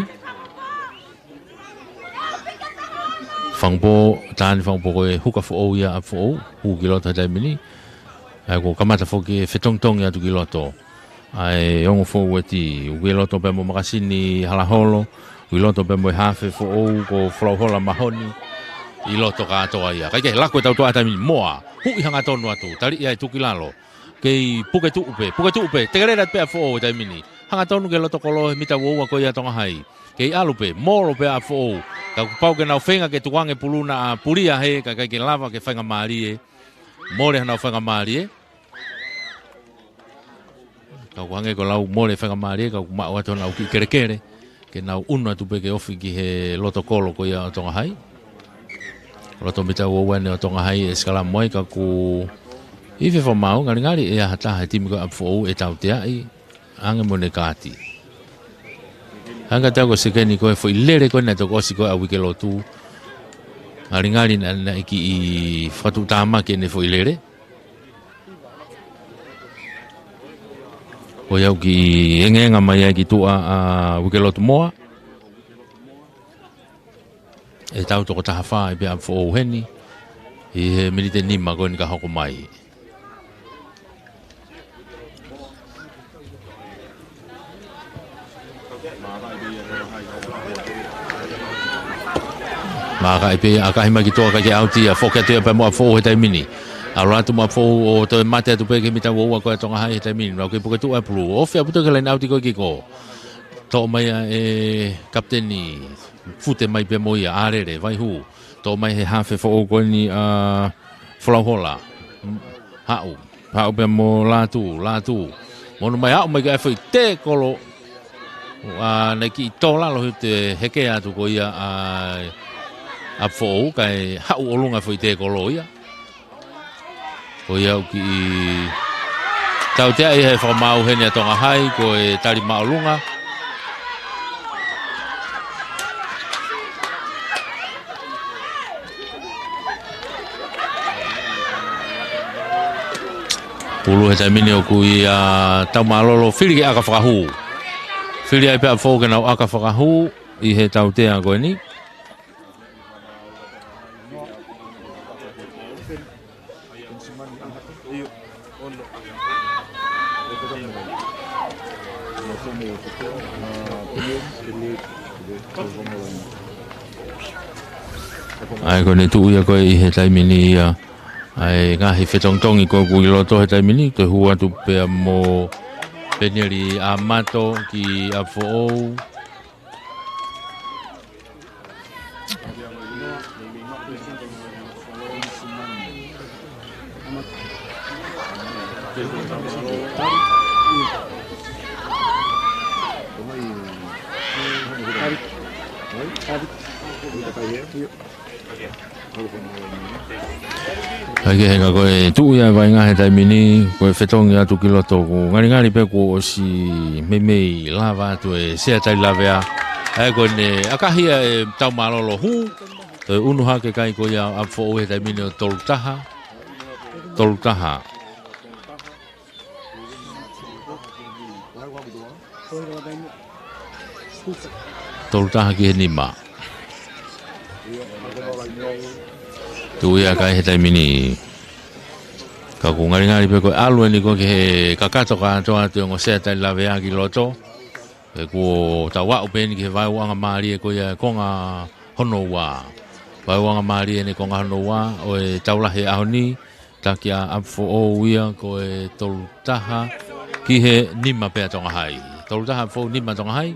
Fangupō, Tani Fangupō ko e huka foʻou ia ʻa ʻApifoʻou, hū ki loto he taimi ni. ʻA ia kuo kamata foki e fetongitongi atu ki loto ʻa e ongo fōueti, ʻoku ʻi loto pē mo Makasini Halaholo, ʻoku ʻi loto pē mo e hafe foʻou ko Folauhola Mahoni, ʻi loto kātoa ia. Kaikehe lako e tautea he taimi ni, Moa, huʻi hangatonu atu, taliʻi ai tuku ki lalo. Kei puke tuʻu pē, puke tuʻu pē, tekelele atu pē ʻApifoʻou he taimi ni. Hangatonu ki he loto kolo he mita uaua ko ia ʻa Tonga Hai. Kei ʻalu pē, molo pē ʻa ʻApifoʻou. Ka kuo pau ke nau feinga ke tukuange pulu na ʻa Pulia he, kae ʻikai ke lava ke faingamālie. Mole hanau faingamālie. Ka ʻoku hangē ko e lau mole faingamālie, ka ʻoku maʻu atu honau kiʻi kelekele. Ke nau ʻunu atu pē ke ofi ki he loto kolo ko ia ʻo Tonga Hai. Loto mita uaua eni ʻo Tonga Hai ʻe sikalamu ai ka ʻoku ʻi he fakamaau, ngalingali ʻe ʻi ai ha taha he timi ko ia ʻa ʻApifoʻou ʻe tauteaʻi ange mo ʻene kaati. Hangē ko e sekeni ko e foʻi lele ko ē naʻe toki ʻosi ko ē ʻa Uikelotu. Ngalingali naʻe, naʻe kiʻi fakatuʻutāmaki ʻene foʻi lele. Ko ia ʻoku kiʻi engeenga mai ai ki tuʻa ʻa Uikelotu Moa. ʻE tau toko taha fā ai pē ʻa ʻApifoʻou heni. ʻI he miniti ʻe nima ko eni ka hoko mai. Maaka ʻi pē, ʻakahi mai ki tuʻa kae ʻikai ke ʻauti ia, foki atu ia pea mo ʻApifoʻou he taimi ni. ʻAlu atu mo ʻApifoʻou ʻo toe mate atu pē ki he mita uaua ko ia ʻa Tonga Hai he taimi ni. Nau kei puke tuʻu ʻa e pulu, ofi ʻa e putu ki he laine ʻauti ko ē ki ko. Toʻo mai ʻa e kapiteni, fute mai pē mo ia, ʻAlele, Vaihū. Toʻo mai he hafe foʻou ko eni ʻa Folauhola. Haʻu. Haʻu pē mo Lātū, Lātū. Monu mai, aʻu mai ki ai foʻi tēkolo. ʻA, naʻe kiʻi tō lalo he toe heke atu ko ia ʻa, ʻa ʻApifoʻou, kae haʻu ʻolunga foʻi tēkolo ia. Ko ia ʻoku kiʻi tauteaʻi he fakamaau heni ʻa Tonga Hai, ko e tali māʻolunga. Pulu he taimi ni ʻoku ʻi ai ʻa Taumālolo, fili ke ʻaka fakahū. Fili ai pē ʻa ʻApifoʻou ke nau ʻaka fakahū ʻi he tautea ko eni. ʻA ia ko ʻene tuʻu ia ko ē ʻi he taimi ni ia. ʻA e ngaahi fetongitongi ko ē ʻoku ʻi loto he taimi ni, toe hū atu pea mo Penieli ʻAmato ki ʻApifoʻou. ʻA ia ko e henga ko e tuʻu ia ʻa e vaʻinga he taimi ni, ko e fetongi atu ki loto, kuo ngalingali pē kuo ʻosi meimei lava atu e sea tali lavea. ʻA ia ko ʻene ʻakahi ia ʻe Taumālolo, hū, toe ʻunu hake kai ko ia ʻa ʻApifoʻou he taimi ni ʻo tolu taha. Tolu taha. Tolu taha ki he nima. Tuʻu ia kai he taimi ni. Ka kuo ngalingali pē ko e ʻalu eni ko ē ki he kakato kātoa atu e ongo sea tali lavea ki loto. He kuo tau aʻu pē eni ki he vaeuʻanga mālie ko ia e konga hono ua. Vaeuʻanga mālie eni konga hono ua ʻo e tau lahi he ʻaho ni. Taki ʻa ʻApifoʻou ia ko e tolu taha ki he nima pē ʻa Tonga Hai. Tolu taha ʻApifoʻou, nima Tonga Hai.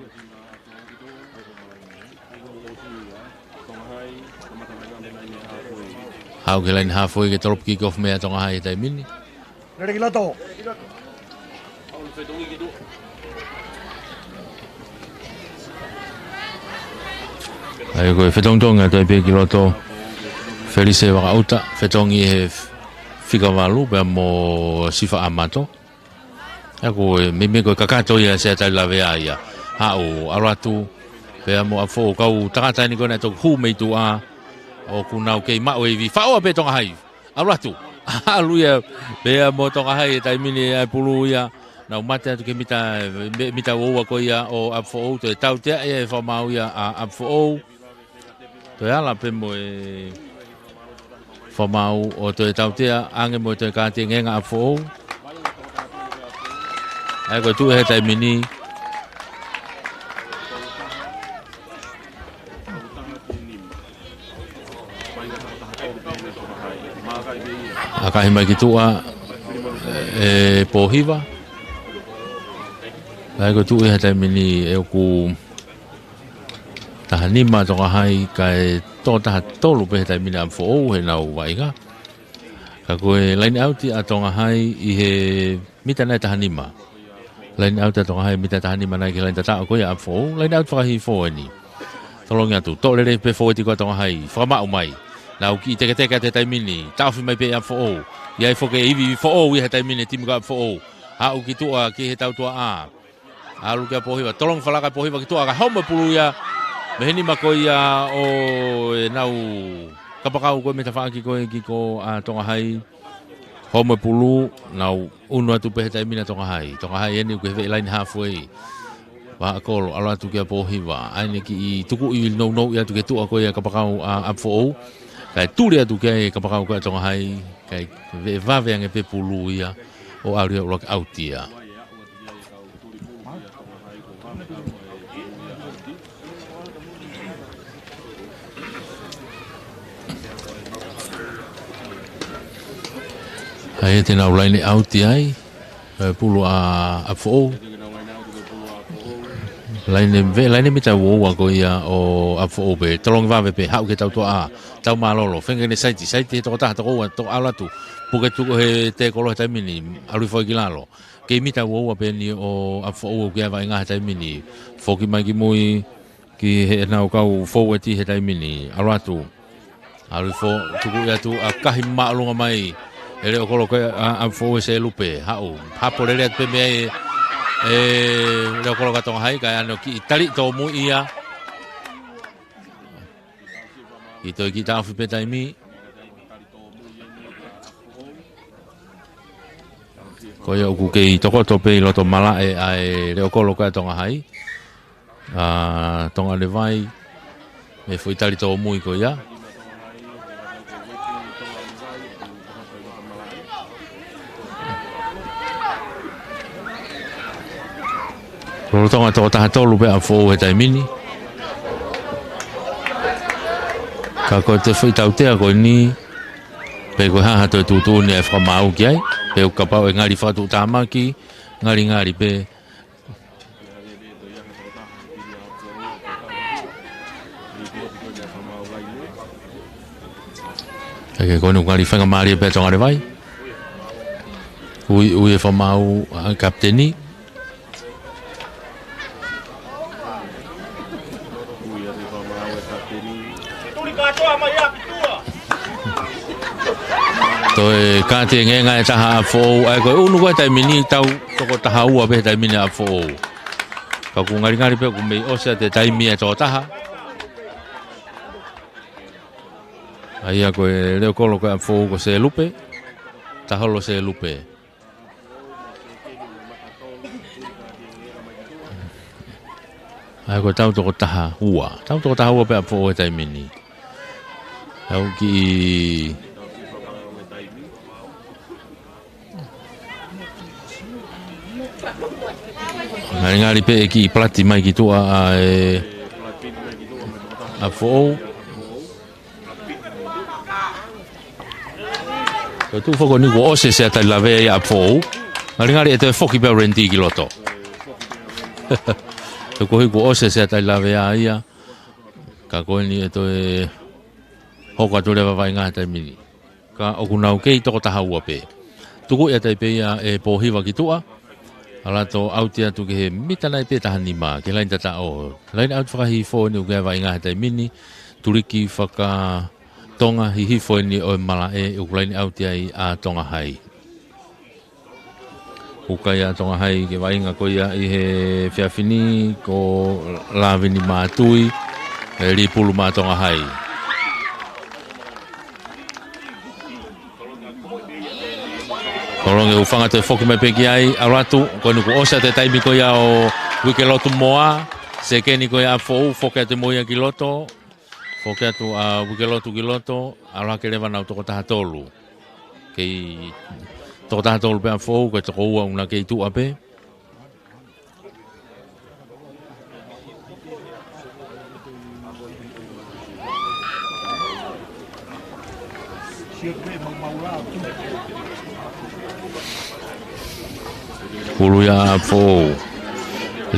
Haʻu ki he laine hafoi ke tolopu kick off mai ʻa Tonga Hai he taimi ni. Lele ki loto. ʻA ia ko e fetongitongi atu ai pē ki loto. Felise Vakaʻuta, fetongi he fika valu pea mo Sifa ʻAmato. ʻA ia ko e meimei ko e kakato ia e sea tali lavea ia. Haʻu, ʻalu atu pea mo ʻApifoʻou, kau tangata eni ko ē naʻe toki hū mei tuʻa. ʻOku nau kei maʻu e ivi, faʻo pē Tonga Hai. ʻAlu atu. ʻAlu ia pea mo Tonga Hai he taimi ni ʻa e pulu ia. Nau mate atu ki he mita, me-, mita uaua ko ia ʻo ʻApifoʻou, toe tautea ia e fakamaau ia ʻa ʻApifoʻou. Toe ala pē mo e fakamaau ʻo toe tautea ange mo e toe kāti e ngaahi ʻApifoʻou. ʻA ia ko e tuʻu he taimi ni. ʻAkahi mai ki tuʻa, ʻe Pōhiva. Naʻe ko e tuʻu ia he taimi ni ʻe ʻoku taha nima Tonga Hai kae toko taha tolu pē he taimi ni ʻa ʻApifoʻou heʻenau vaʻinga. Ka ko e laine ʻauti ʻa Tonga Hai ʻi he mita nai taha nima. Laine ʻauti ʻa Tonga Hai mita taha nima nai ki he laine tataʻo ko ia ʻa ʻApifoʻou. Laine ʻauti fakahihifo eni. Tolongi atu, toʻo lelei pē fōueti ko ia ʻa Tonga Hai, fakamaʻu mai. Nau kiʻi teketeke atu he taimi ni, taʻofi mai pē ʻe ʻApifoʻou. ʻI ai foki e ivi ʻa Foʻou ia he taimi ni, timi ko ia ʻa ʻApifoʻou. Haʻu ki tuʻa ki he tautuaʻā. ʻAlu kia Pōhiva, tolongi falala ʻa Pōhiva ki tuʻa, ka homo e pulu ia. Mei he nima ko ia ʻo ʻenau kapakau ko ia mei tafaʻaki ko ia ki ko ia ʻa Tonga Hai. Homo e pulu, nau unu atu pē he taimi ni ʻa Tonga Hai. Tonga Hai eni ʻoku kei veʻe laine halfway. Vahaʻa kolo, ʻalu atu kia Pōhiva. ʻAi eni kiʻi tukuʻi nounou ia atu ki tuʻa ko ia kapakau ʻa ʻApifoʻou. Kae tuli atu ki ai kapakau ko ia ʻa Tonga Hai. Kae veʻe vave ange pē pulu ia ʻo ʻalu ia ʻuluaki ʻauti ia. ʻA ia te nau laine ʻauti ai, ʻe pulu ʻa ʻApifoʻou. Laine, veʻe laine mita ua ua ko ia ʻo ʻApifoʻou pē, tolongi vave pē, haʻu ki he tautuaʻā, tau mālōlō, fenga eni saiti, saiti he toko taha, toko ua, toko ʻalu atu, puke tuku he tēkolo he taimi ni, ʻalu hifo ki lalo. Kei mita ua ua pē eni ʻo ʻApifoʻou ʻoku kei vaʻinga he taimi ni. Foki mai ki mui ki heʻenau kau fōueti he taimi ni. ʻAlu atu. ʻAlu hifo, tukuʻi atu, ʻakahi māʻolunga mai ʻe Leʻokolo ko ia ʻa ʻApifoʻou ʻe Selupe. Haʻu, hapo lelei atu pē mei ai ʻe Leʻokolo ko ia ʻa Tonga Hai, kae ʻai eni ʻo kiʻi tali tōmui ia. Kiʻi toe kiʻi taʻofi pē taimi. Ko ia ʻoku kei tokoto pē ʻi loto malaʻe ʻa e Leʻokolo ko ia ʻa Tonga Hai. ʻA Tonga ʻAnevai. Mei he foʻi tali tōmui ko ia. Lolotonga toko taha tolu pē ʻa ʻApifoʻou he taimi ni. Ka ko e foʻi tautea ko eni, pe ko e hā ha toe tuʻutuʻuni ʻe fakamaau ki ai, pe ʻoku kapau ʻe ngali fakatuʻutāmaki, ngalingali pē. ʻIkai ke, ko eni ʻoku ngali faingamālie pē ʻa Tonga ʻAnevai. Ui, ui e fakamaau ʻa e kapiteni. Toe kātaki e ngenga ʻe taha ʻa ʻApifoʻou, ʻa ia ko e unu ko ia he taimi ni, tau toko taha ua pē he taimi ni ʻa ʻApifoʻou. Ka ʻoku ngalingali pē ʻoku mei ʻosi atu e taimi ʻa e toko taha. ʻA ia ko e Leʻokolo ko ia ʻa ʻApifoʻou ko Selupe. Taholo Selupe. ʻA ia ko e tau toko taha ua. Tau toko taha ua pē ʻa ʻApifoʻou he taimi ni. Tau kiʻi ngalingali pē ʻe kiʻi palati mai ki tuʻa ʻa e ʻApifoʻou. Ko e tuʻu foki eni kuo ʻosi e sea tali lavea ia ʻa ʻApifoʻou. Ngalingali ʻe toe foki pē ʻa Randy ki loto. Ko e kohi kuo ʻosi e sea tali lavea ia. Ka ko eni ʻe toe hoko atu leva vaʻinga he taimi ni. Ka ʻoku nau kei toko taha ua pē. Tukuʻi atu ai pē ia ʻe Pōhiva ki tuʻa. ʻAlu atu ʻauti atu ki he mita nai pē taha nima, ki he laine tataʻo. Laine ʻauti fakahihifo eni ʻoku kei vaʻinga he taimi ni. Tuliki faka-Tonga hihifo eni ʻo e malaʻe ʻoku laine ʻauti ai ʻa Tonga Hai. Uka ia ʻa Tonga Hai ke vaʻinga ko ia ʻi he efiafi ni ko Lavini Matui, ʻe Lipulu maʻa Tonga Hai. Tolongi e hūfanga toe foki mai pē ki ai, ʻalu atu, ko eni kuo ʻosi atu e taimi ko ia ʻo Uikelotu Moa, sekeni ko ia ʻa ʻApifoʻou, foki atu mo ia ki loto, foki atu ʻa Uikelotu ki loto, ʻalu hake leva ʻenau toko taha tolu. Kei toko taha tolu pē ʻa ʻApifoʻou, ko e toko ua ʻoku na kei tuʻa pē. Pulu ia ʻa ʻApifoʻou.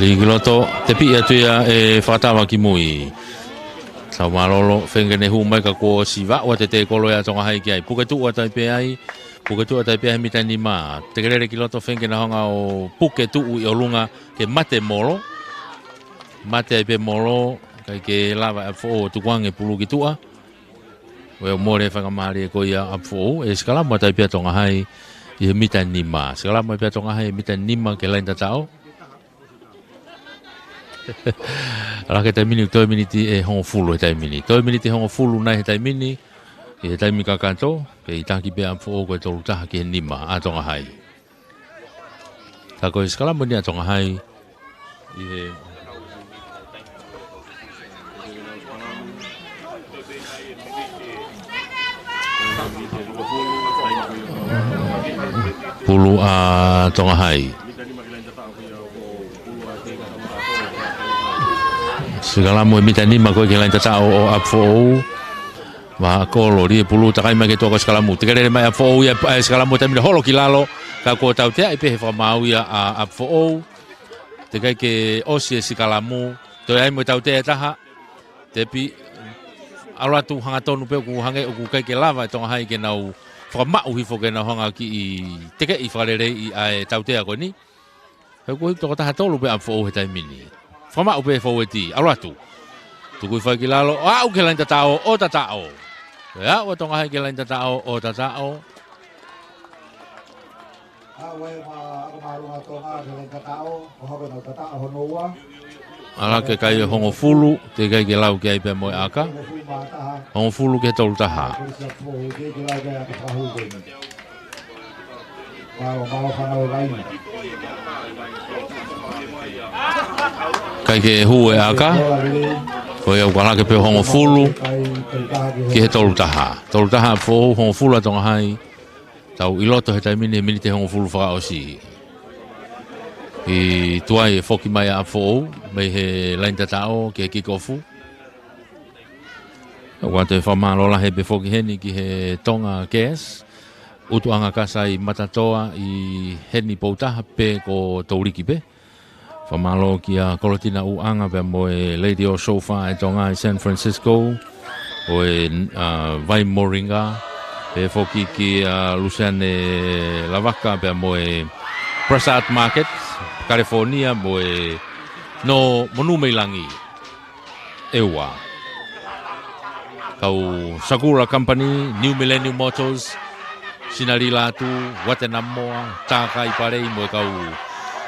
Lī ki loto, tepiʻi atu ia ʻe Fakatava ki mui. Tau mālōlō, feinga ke ne hū mai ka kuo ʻosi vaʻu ʻa e tekolo ia ʻa Tonga Hai ki ai. Puke tuʻu atu ai pē ai, puke tuʻu atu ai pē ai he mita nima. Tekelele ki loto, feinga ke na hanga ʻo puke tuʻu ʻi ʻolunga ke mate molo. Mate ai pē molo, ʻikai ke lava ʻe ʻApifoʻou ʻo tukuange pulu ki tuʻa. ʻOku mole faingamālie ko ia ʻa ʻApifoʻou, ʻe sikalamu atu ai pē ʻa Tonga Hai ʻi he mita nima. Sikalamu ai pē ʻa Tonga Hai mita nima ki he laine tataʻo. Ala ke taimi ni, toe miniti ʻe hongofulu he taimi ni. Toe miniti hongofulu nai he taimi ni, ʻi he taimi kakato, kei taki pē ʻa ʻApifoʻou ko e tolu taha ki he nima ʻa Tonga Hai. Ka ko e sikalamu eni ʻa Tonga Hai ʻi he pulu ʻa Tonga Hai. Sikalamu he mita nima ko ē ki he laine tataʻo ʻo ʻApifoʻou. Vahaʻa kolo, lī e pulu, takai mai ki tuʻa ko e sikalamu. Tekelele mai ʻa ʻApifoʻou ia, ʻa e sikalamu taimi ni holo ki lalo, ka kuo tauteaʻi pē he fakamaau ia ʻa ʻApifoʻou. Teʻeki ai ke ʻosi e sikalamu, toe ʻai mo e tautea ʻe taha. Tepi, ʻalu atu hangatonu pē ʻoku hangē ʻoku ʻikai ke lava ʻe Tonga Hai ke nau fakamaʻu hifo ke nau hanga ʻo kiʻi tekeʻi fakaleleiʻi ʻa e tautea ko eni. He ʻoku ʻi he toko taha tolu pē ʻa ʻApifoʻou he taimi ni. Fakamaʻu pē foueti, ʻalu atu. Tuku hifo ai ki lalo, ʻo aʻu ki he laine tataʻo, ʻo tataʻo. ʻE aʻu ʻa Tonga Hai ki he laine tataʻo, ʻo tataʻo. Ala ke kai e hongofulu, teʻeki ai ke lau ki ai pea mo e ʻaka. Hongofulu ki he tolu taha. ʻIkai ke hū e ʻaka. Ko ia ʻoku ʻalu hake pē ʻo hongofulu ki he tolu taha. Tolu taha ʻApifoʻou, hongofulu ʻa Tonga Hai. Tau ʻi loto he taimi ni he miniti hongofulu fakaʻosi. ʻI tuai e foki mai ʻa ʻApifoʻou mei he laine tataʻo ki he kikofu. ʻOku ʻoatu e fakamālō lahi pē foki heni ki he Tonga Gas. ʻUtuʻanga kasa ʻi Matatoa, ʻi heni Poutaha pea ko Touliki pē. Fakamālō kia Kolotina ʻUʻanga pea mo e Radio Shofar ʻa e Tonga ʻi San Francisco, ʻo e, ʻa, vai moringa, pea foki kia Luseane Lavaka pea mo e Brassard Market, California, mo e nō monū mei langi ʻe ua. Kau Sakura Company, New Millennium Motors, Sinalila atu, Uate Namoa, Takai Palei mo e kau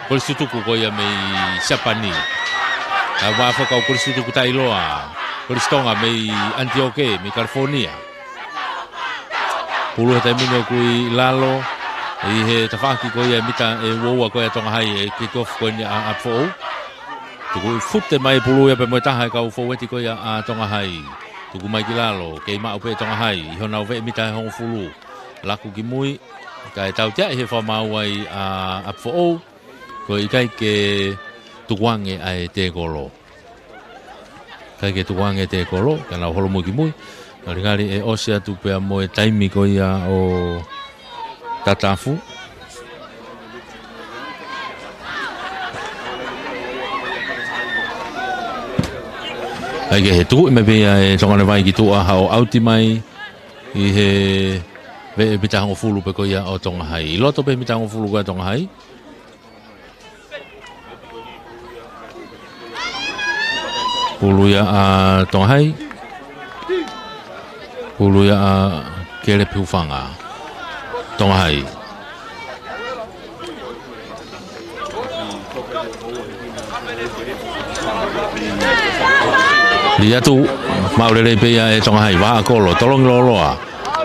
kolisi tutuku ko ia mei Siapani. Kae ʻumaʻā foki kau kolisi tutuku taʻeʻiloa, kolisi Tonga mei Antioke, mei California. Pulu he taimi ni ʻoku ʻi lalo, ʻi he tafaʻaki ko ia mita ʻe uaua ko ia ʻa Tonga Hai ʻi he kick off ko eni ʻa ʻApifoʻou. Tuku ʻi fute mai pulu ia pea mo e taha e kau foueti ko ia ʻa Tonga Hai. Tuku mai ki lalo, kei maʻu pē ʻe Tonga Hai, ʻi honau veʻe mita ʻe hongofulu. Laku ki mui, kae tauteaʻi he fakamaau ai ʻa ʻApifoʻou, ko e ʻikai ke tukuange ʻa e tekolo. ʻIkai ke tukuange e tekolo, ka nau holomui ki mui. Ngalingali ʻe ʻosi atu pea mo e taimi ko ia ʻo tatafu. ʻIkai ke he tukuʻi mai pē ia ʻe Tonga Levai ki tuʻa haʻo ʻauti mai ʻi he veʻe mita hongofulu pē ko ia ʻo Tonga Hai. ʻI loto pē mita hongofulu ko ia ʻo Tonga Hai. Pulu ia ʻa Tonga Hai. Pulu ia ʻa Kelepi Hufanga. Tonga Hai. Lī atu, maʻu lelei pē ia ʻe Tonga Hai, vahaʻa kolo, tolongi lōloa.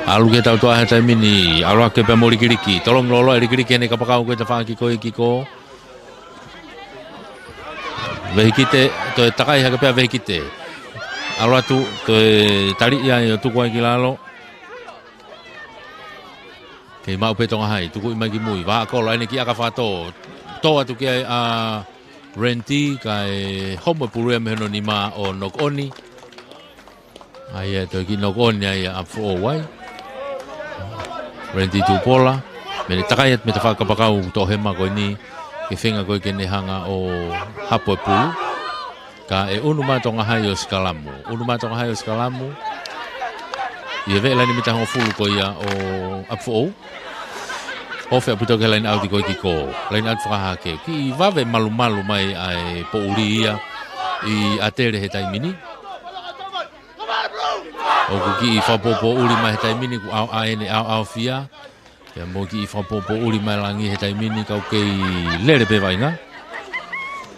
ʻAlu ki he tautoʻa he taimi ni, ʻalu hake pea mo Likiliki, tolongi lōloa ʻe Likiliki heʻene kapakau ko e tafaʻaki ko e kiko. Vehikite, toe takai hake pē ʻa Vehikite. ʻAlu atu, toe taliʻi ai ʻo tuku ai ki lalo. Kei maʻu pē Tonga Hai, tukuʻi mai ki mui, vahaʻa kolo, ʻa ʻene kiʻi ʻaka fakatō. Tō atu ki ai ʻa Renti, kae homo e pulu ia mei hono nima ʻo knock on. ʻA ia ʻe toe kiʻi knock on ai ʻa ʻApifoʻou ai. Randy Tupola, mei he takai atu mei he tafaʻaki kapakau toʻohema ko eni, ke feinga ko ē ke ne hanga ʻo hapo e pulu. Ka ʻe ʻunu mai ʻa Tonga High ʻo sikalamu. ʻUnu mai ʻa Tonga High ʻo sikalamu. ʻI he veʻe laine mita hongofulu ko ia ʻo ʻApifoʻou. Ofi ʻaupito ki he laine ʻauti ko ē ki kō. Laine ʻauti fakahahake. Kiʻi vave malumalu mai ʻa e poʻuli ia ʻi ʻAtele he taimi ni. ʻOku kiʻi fakapoʻupoʻuli mai he taimi ni, kuo ʻaoʻao ʻene ʻaoʻaofia. Pea mo e kiʻi fakapoʻupoʻuli mai langi he taimi ni, ka ʻoku kei lele pē vaʻinga.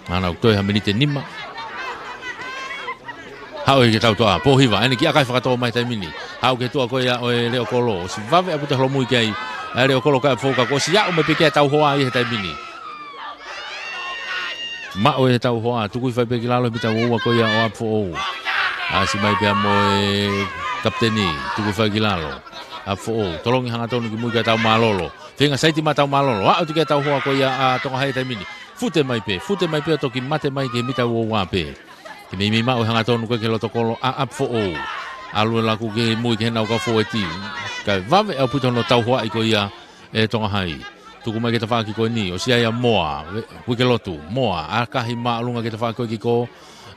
Mahalo ʻoku toe ha miniti ʻe nima. Haʻu ʻi he tautoʻa, Pōhiva, ʻene kiʻi ʻakai fakatō mai he taimi ni. Haʻu ki he tuʻa ko ia ʻo e Leʻokolo, ʻosi vave ʻaupito e holomui ki ai ʻa e Leʻokolo ʻa ʻApifoʻou ka kuo ʻosi aʻu mai pē ki ai e tauhoa ʻi he taimi ni. Maʻu e tauhoa, tuku hifo ai pē ki lalo he mita uaua ko ia ʻo ʻApifoʻou. ʻAsi mai pea mo e kapiteni, tuku hifo ai ki lalo. ʻApifoʻou, tolongi hangatonu ki mui ki ai ʻa Taumālolo. Feinga Saiti maʻa Taumālolo, aʻu atu ki ai e tauhoa ko ia ʻa Tonga High he taimi ni. Fute mai pē, fute mai pē ʻo toki mate mai ki he mita uaua pē. Ke meimei maʻu e hangatonu ko ē ki he loto kolo ʻa ʻApifoʻou. ʻAlu e laku ki mui ki heʻenau kau fōueti. Kae vave ʻaupito hono tauhoaʻi ko ia ʻe Tonga High. Tuku mai ki he tafaʻaki ko eni, ʻosi ʻi ai ʻa Moa, Uikelotu, Moa, ʻakahi māʻolunga ki he tafaʻaki ko ē ki kō,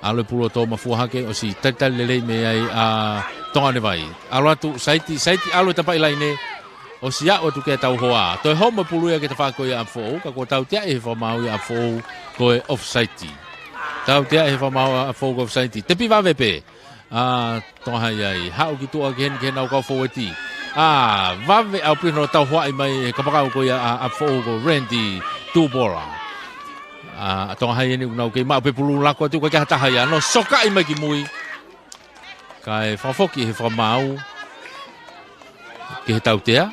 ʻalu e pulu ʻo tō mafua hake, ʻosi talitali lelei mei ai ʻa Tonga ʻo e Vai. ʻAlu atu, Saiti, Saiti, ʻalu e tapaʻi laine, ʻosi aʻu atu ki ai e tauhoa. Toe homo e pulu ia ki he tafaʻaki ko ia ʻa ʻApifoʻou, ka kuo tauteaʻi ʻe he fakamaau ia ʻa ʻApifoʻou ko e ʻofisaiti. Tauteaʻi ʻe he fakamaau ʻa ʻApifoʻou ko e ʻofisaiti. Tepi vave pē ʻa Tonga High ai, haʻu ki tuʻa ki heni ki heʻenau kau fōueti. ʻA, vave ʻaupito hono tauhoaʻi mai ʻe he kapakau ko ia ʻa ʻApifoʻou ko Randy Tupola. ʻA, Tonga High eni ʻoku nau kei maʻu pē pulu, laku atu, ʻikai ke ʻi ai ha taha ia, nau sokaʻi mai ki mui. Kae fakafoki ʻe he fakamaau ki he tautea.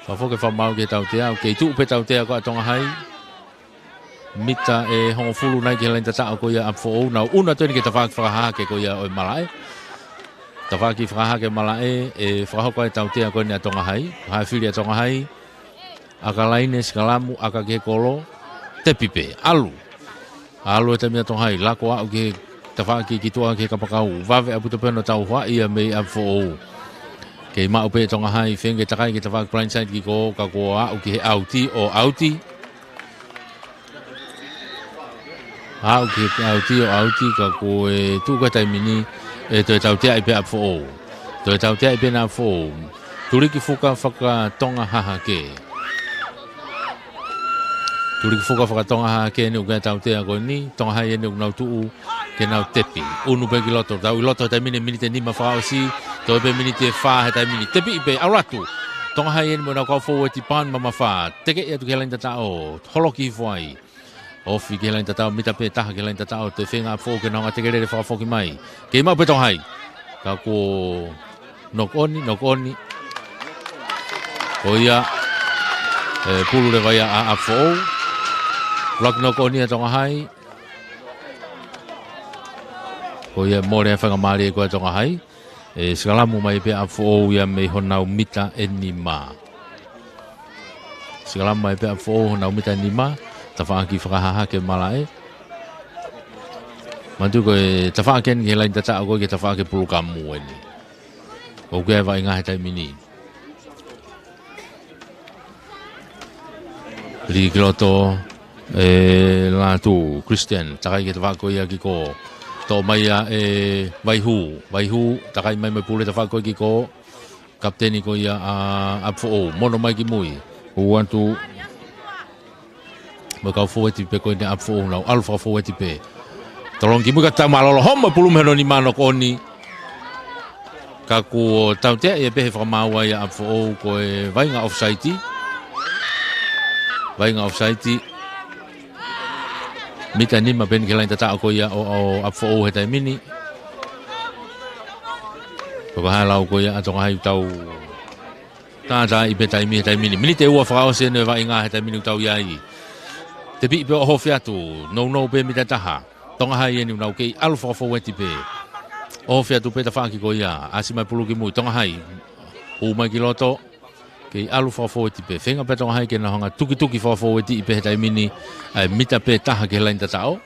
Fakafoki e fakamaau ki he tautea, ʻoku kei tuʻu pē tautea ko ia ʻa Tonga High. Mita ʻe hongofulu nai ki he laine tataʻo ko ia ʻa ʻApifoʻou, nau ʻunu atu eni ki he tafaʻaki fakahahake ko ia ʻo e malaʻe. Tafaʻaki fakahahake malaʻe, ʻe fakahoko ai e tautea ko eni ʻa Tonga High. Haʻu e fili ʻa Tonga High. ʻAka laine, sikalamu, ʻaka ki he kolo. Tepi pē, ʻalu. ʻAlu e taimi ʻa Tonga High, laku ʻo aʻu ki he tafaʻaki ki tuʻa ki he kapakau. Vave ʻaupito pē hono tauhoaʻi ia mei ʻApifoʻou. Kei maʻu pē ʻe Tonga High, feinga ke takai ki he tafaʻaki blindside ki kō, ka kuo aʻu ki he ʻauti ʻo ʻauti. Aʻu ki he ʻauti ʻo ʻauti, ka kuo tuʻu ko ē he taimi ni, ʻe toe tauteaʻi pē ʻa ʻApifoʻou. Toe tauteaʻi pē ʻa ʻApifoʻou. Tuliki fuka faka-Tonga Hahake. Tuliki fuka faka-Tonga Hahake eni ʻoku ʻi ai e tautea ko eni, Tonga High eni ʻoku nau tuʻu ke nau tepi. ʻUnu pē ki loto, tau ʻi loto he taimi ni, miniti ʻe nima fakaʻosi, toe pē miniti ʻe fā he taimi ni. Tepiʻi pē, ʻalu atu. Tonga High eni mo ʻenau kau fōueti, Pan mamafa. Tekeʻi atu ki he laine tataʻo, holoki hifo ai. Ofi ki he laine tataʻo, mita pē taha ki he laine tataʻo, toe feinga ʻa ʻApifoʻou ke nau hanga ʻo teke lele fakafoki mai. Kei maʻu pē Tonga High. Ka kuo knock on, knock on. Ko ia, ʻe pulu leva ia ʻa ʻApifoʻou. Laki knock on ia ʻa Tonga High. Ko ia mole e faingamālie ko ia ʻa Tonga High. ʻE sikalamu mai pē ʻa ʻApifoʻou ia mei honau mita ʻe nima. Sikalamu mai pē ʻa ʻApifoʻou honau mita ʻe nima, tafaʻaki fakahahake malaʻe. Manatuʻi ko e tafaʻaki eni ki he laine tataʻo ko ē ki he tafaʻaki pulukamu eni. ʻOku ʻi ai e vaʻinga he taimi ni. Lī ki loto, ʻe Lātū, Christian, takai ki he tafaʻaki ko ia ki kō. Toʻo mai ia ʻe Vaihū, Vaihū, takai mai mo e pulu he tafaʻaki ko ia ki kō. Kapiteni ko ia ʻa ʻApifoʻou, mono mai ki mui. Hū atu mo e kau fōueti pē ko eni ʻa ʻApifoʻou, nau ʻalu fakafōueti pē. Tolongi ki mui ka Taumālolo, homo e pulu mei hono nima, knock on. Ka kuo tauteaʻi pē ʻe he fakamaau ia ʻa ʻApifoʻou ko e vaʻinga ʻofisaiti. Vaʻinga ʻofisaiti. Mita ʻe nima pē eni ki he laine tataʻo ko ia ʻo, ʻo ʻApifoʻou he taimi ni. Ko e hā e lau ko ia ʻa Tonga High, tau tātāʻi pē taimi he taimi ni. Miniti ʻe ua fakaʻosi eni e vaʻinga he taimi ni ʻoku tau ʻi ai. Tepiʻi pē ʻo ʻohofi atu. Nounou pē mita ʻe taha. Tonga High eni ʻoku nau kei ʻalu fakafōueti pē. ʻOhofi atu pē tafaʻaki ko ia. ʻAsi mai pulu ki mui. Tonga High. Hū mai ki loto. Kei ʻalu fakafōueti pē. Feinga pē Tonga High ke nau hanga ʻo tukituki fakafōueti pē he taimi ni, ʻa e mita pē taha ki he laine tataʻo.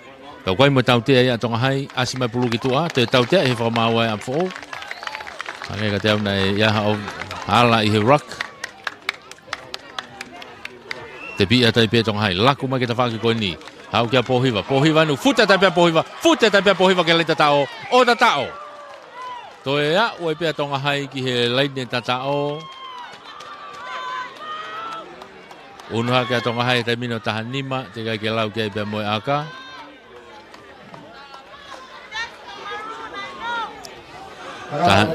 Ka ʻoku ʻi ai mo e tautea ia ʻa Tonga High, ʻasi mai pulu ki tuʻa, toe tauteaʻi ʻe he fakamaau ia ʻa ʻApifoʻou. Hangē kiate au naʻe ʻi ai haʻo Hala ʻi he ruck. Tepiʻi atu ai pē Tonga Hai. Laku mai ki he tafaʻaki ko eni. Haʻu kia Pōhiva. Pōhiva ʻanenai. Fute atu ai pē Pōhiva. Fute atu ai pē Pōhiva ki he laine tataʻo. ʻO tataʻo. Toe aʻu ai pē Tonga Hai ki he laine tataʻo. Unu hake ʻa Tonga Hai he taimi ni ʻo taha nima, teʻeki ai ke lau ki ai pea mo e ʻaka. Taha,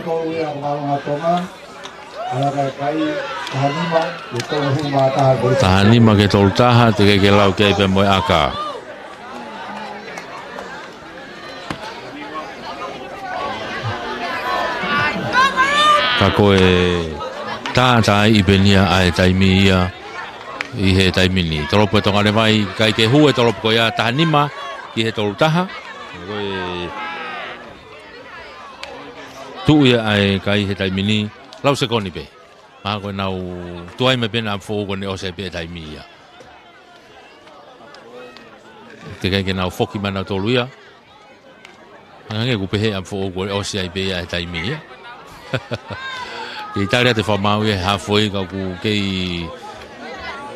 taha nima ki he tolu taha, teʻeki ai ke lau ki ai pea mo e ʻaka. Ka ko e tātāiʻi pē eni ia ʻa e taimi ia ʻi he taimi ni. Tolopo ʻe Tonga Levai, ʻikai ke hū e tolopo ko ia, taha nima ki he tolu taha. Ko e tuʻu ia ʻa e kai he taimi ni, lau sekoni pē. Mahalo ko ʻenau tuai mai pē ʻa Foʻou ko ʻene ʻosi ai pē taimi ia. Teʻeki ai ke nau foki mai nautolu ia. Hangē ʻoku pehē ʻa Foʻou ko e ʻosi ai pē ia he taimi ia. Kei tali atu e fakamaau ia he halfway ka ʻoku kei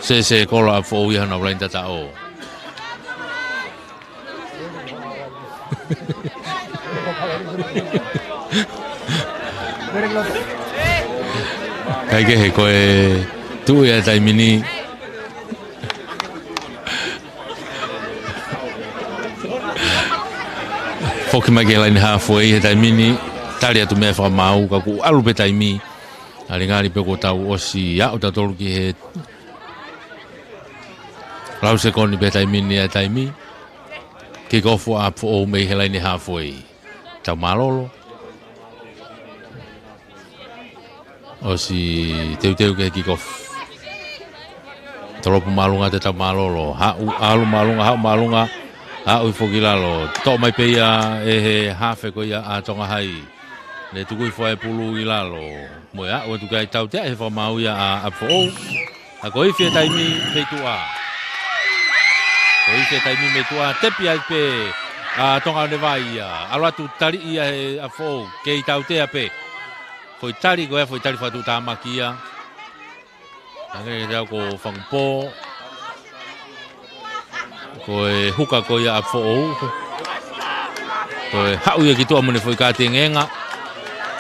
sēsē kolo ʻa Foʻou ia honau laine tataʻo. Kaikehe ko e tuʻu ia he taimi ni. Foki mai ki he laine halfway he taimi ni, tali atu mei he fakamaau ka kuo ʻalu pē taimi. Ngalingali pē kuo tau ʻosi aʻu tautolu ki he lau sekoni pē taimi ni ʻa e taimi. Kick off ʻa Foʻou mei he laine halfway. Tau mālōlō. ʻOsi teuteu ki he kick off. Tolopo māʻolunga atu e tau mālōlō. Haʻu, ʻalu māʻolunga, haʻu māʻolunga. Haʻu hifo ki lalo. Toʻo mai pē ia ʻe he hafe ko ia ʻa Tonga Hai. Ne tuku hifo ai e pulu ʻi lalo. Mo e aʻu atu ki ai, tautea he fakamaau ia ʻa, ʻa Foʻou. Ka ko e ifi e taimi mei tuʻa. Ko e ifi e taimi mei tuʻa, tepi ai pē ʻa Tonga Levai ia. ʻAlu atu tali ia he ʻa Foʻou, kei tautea pē. Foʻi tali ko ia, foʻi tali fakatuʻutāmaki ia. Hangē ko e tau ko Fangupō. Ko e huka ko ia ʻa Foʻou. Ko e haʻu ia ki tuʻa mo ʻene foʻi kātengenga.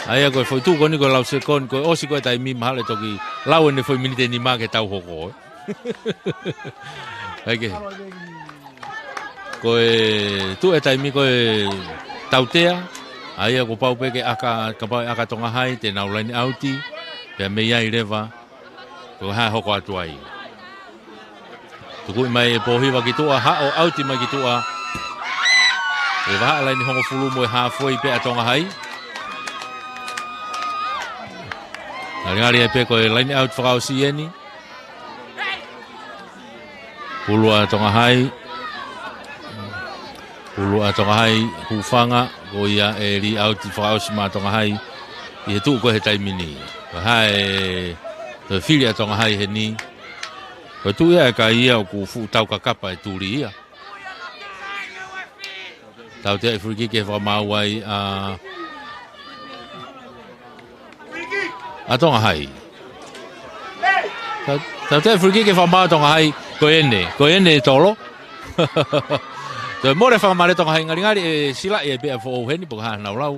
ʻA ia ko e foʻi tuʻu ko eni ko e lau sekoni, ko e ʻosi ko e taimi mahalo ʻe toki lau ʻene foʻi miniti ʻe nima ke tau hoko. Kaikehe. Ko e tuʻu e taimi ko e tautea. ʻA ia kuo pau pē ke ʻaka, kapau ʻe ʻaka Tonga Hai, te nau laine ʻauti. Pea mei ai leva. Ko e hā e hoko atu ai. Tukuʻi mai ʻe Pōhiva ki tuʻa, haʻu ʻauti mai ki tuʻa. ʻE vahaʻa laine hongofulu mo e halfway pē ʻa Tonga Hai. Ngalingali ai pē ko e laine ʻauti fakaʻosi eni. Pulu ʻa Tonga Hai. Pulu ʻa Tonga Hai, hūfanga, ko ia e lī ʻauti fakaʻosi maʻa Tonga Hai. ʻI he tuʻu ko ē he taimi ni. Ko e hā e toe fili ʻa Tonga Hai heni. Ko e tuʻu ia e kai ia ʻoku fuʻu taukakapa e tuli ia. Tautea e free kick ʻe fakamaau ai ʻa, ʻa Tonga Hai. Tau, tautea e free kick ʻe fakamaau ʻa Tonga Hai, ko ʻene, ko ʻene tolo. Toe mole fakamālō Tonga Hai, ngalingali ʻe silaʻi ai pē ʻa Foʻou heni, pe ko e hā ʻenau lau.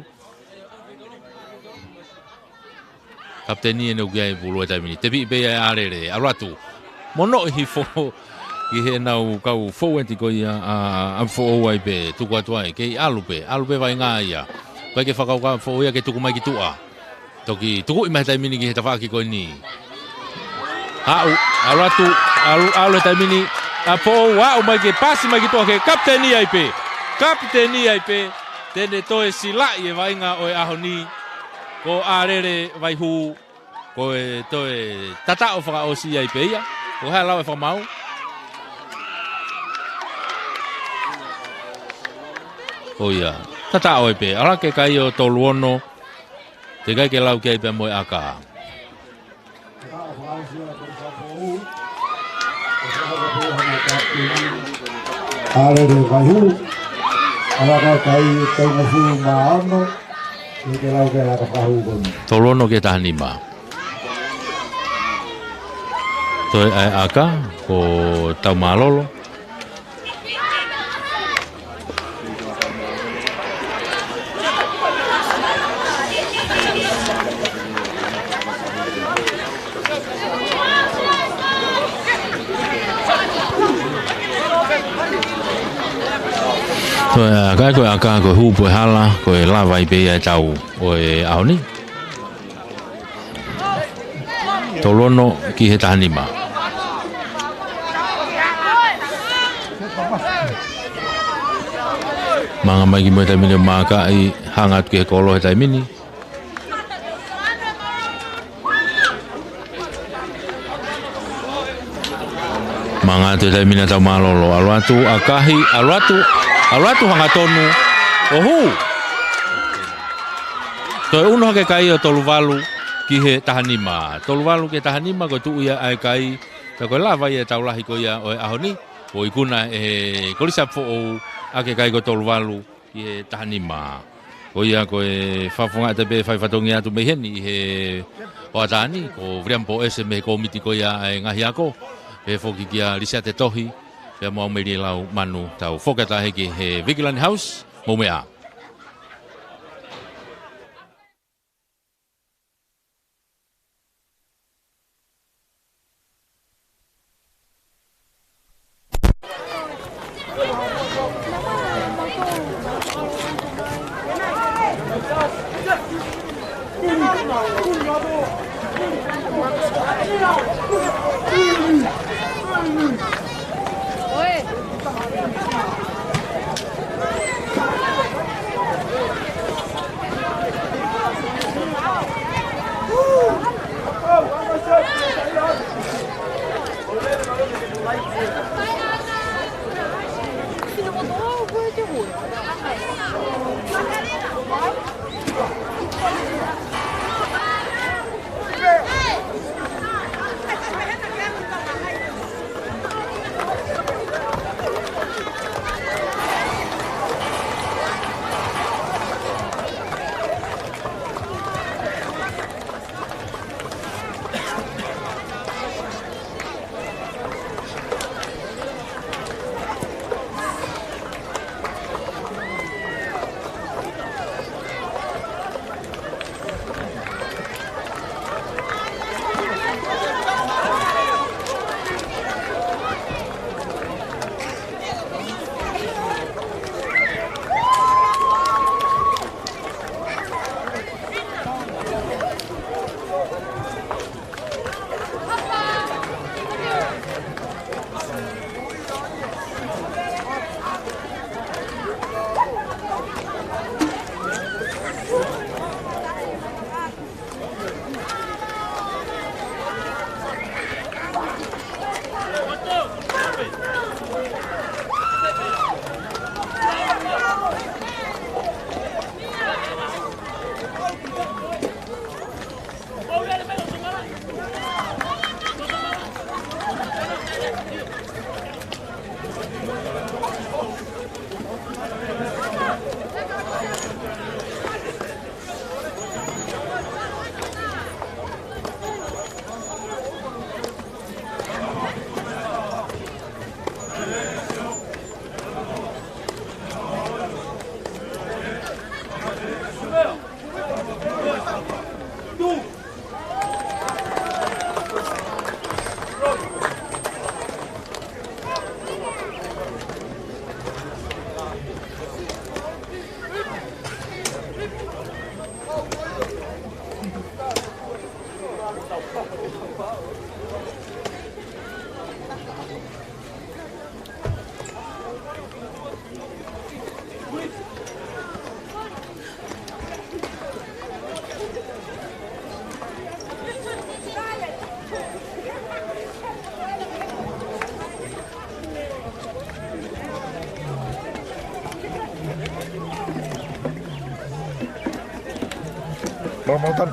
Kapiteni ʻene uki ai pulu e taimi ni. Tepi pē ia ʻe ʻAlele, ʻalu atu. Monoʻi hifo ki heʻenau kau forward ko ia ʻa, ʻa Foʻou ai pē, tuku atu ai, kei ʻalu pē, ʻalu pē vaʻinga ia. ʻIkai ke fakakaukau ʻa Foʻou ia ke tuku mai ki tuʻa. Toki tukuʻi mai he taimi ni ki he tafaʻaki ko eni. Haʻu, ʻalu atu, ʻalu, ʻalu he taimi ni, ʻa Foʻou, aʻu mai ke pasi mai ki tuʻa ke kapiteni ai pē. Kapiteni ai pē, te ne toe silaʻi e vaʻinga ʻo e ʻaho ni. Ko ʻAlele Vaihū, ko e toe tataʻo fakaʻosi ai pē ia. Ko e hā e lau e fakamaau? Ko ia, tataʻo ai pē. ʻAlu hake e kai ʻo tolu ono. Teʻeki ai ke lau ki ai pea mo e ʻaka. ʻAlele Vaihū. ʻAlu hake e kai ʻo tolu ono. Teʻeki ai ke lau ki ai ʻaka fakahū ko eni. Tolu ono ki he taha nima. Toe ʻa e ʻaka, ko Taumālolo. Toe ʻa e ʻaka, ko e ʻaka, ko e hū pē hala, ko e lava ai pē ia e tau ʻo e ʻaho ni. Tolu ono ki he taha nima. Manga mai ki muʻa he taimi ni ʻo Makaʻi, hanga atu ki he kolo he taimi ni. Manga atu he taimi ni ʻa Taumālolo, ʻalu atu, ʻakahi, ʻalu atu, ʻalu atu, hangatonu, ʻo hū. Toe ʻunu hake e kai ʻo tolu valu ki he taha nima. Tolu valu ki he taha nima, ko e tuʻu ia ʻa e kai, ka ko e lava ia e tau lahi ko ia ʻo e ʻaho ni, ʻo ikuna ʻe he Kolisi ʻApifoʻou ʻaki e kai ko e tolu valu ki he taha nima. Ko ia ko e fakafofonga ʻe pē fai fatongia atu mei heni ʻi he hoʻatā ni, ko Viliami Poʻese mei he kōmiti ko ia ʻa e ngaahi ako, pehē foki kia Lisiate Tohi, pea mo Aumelie Laumanu. Tau foki atu heni ki he Vikilani House, mou meʻa ā. Mau, mau tan.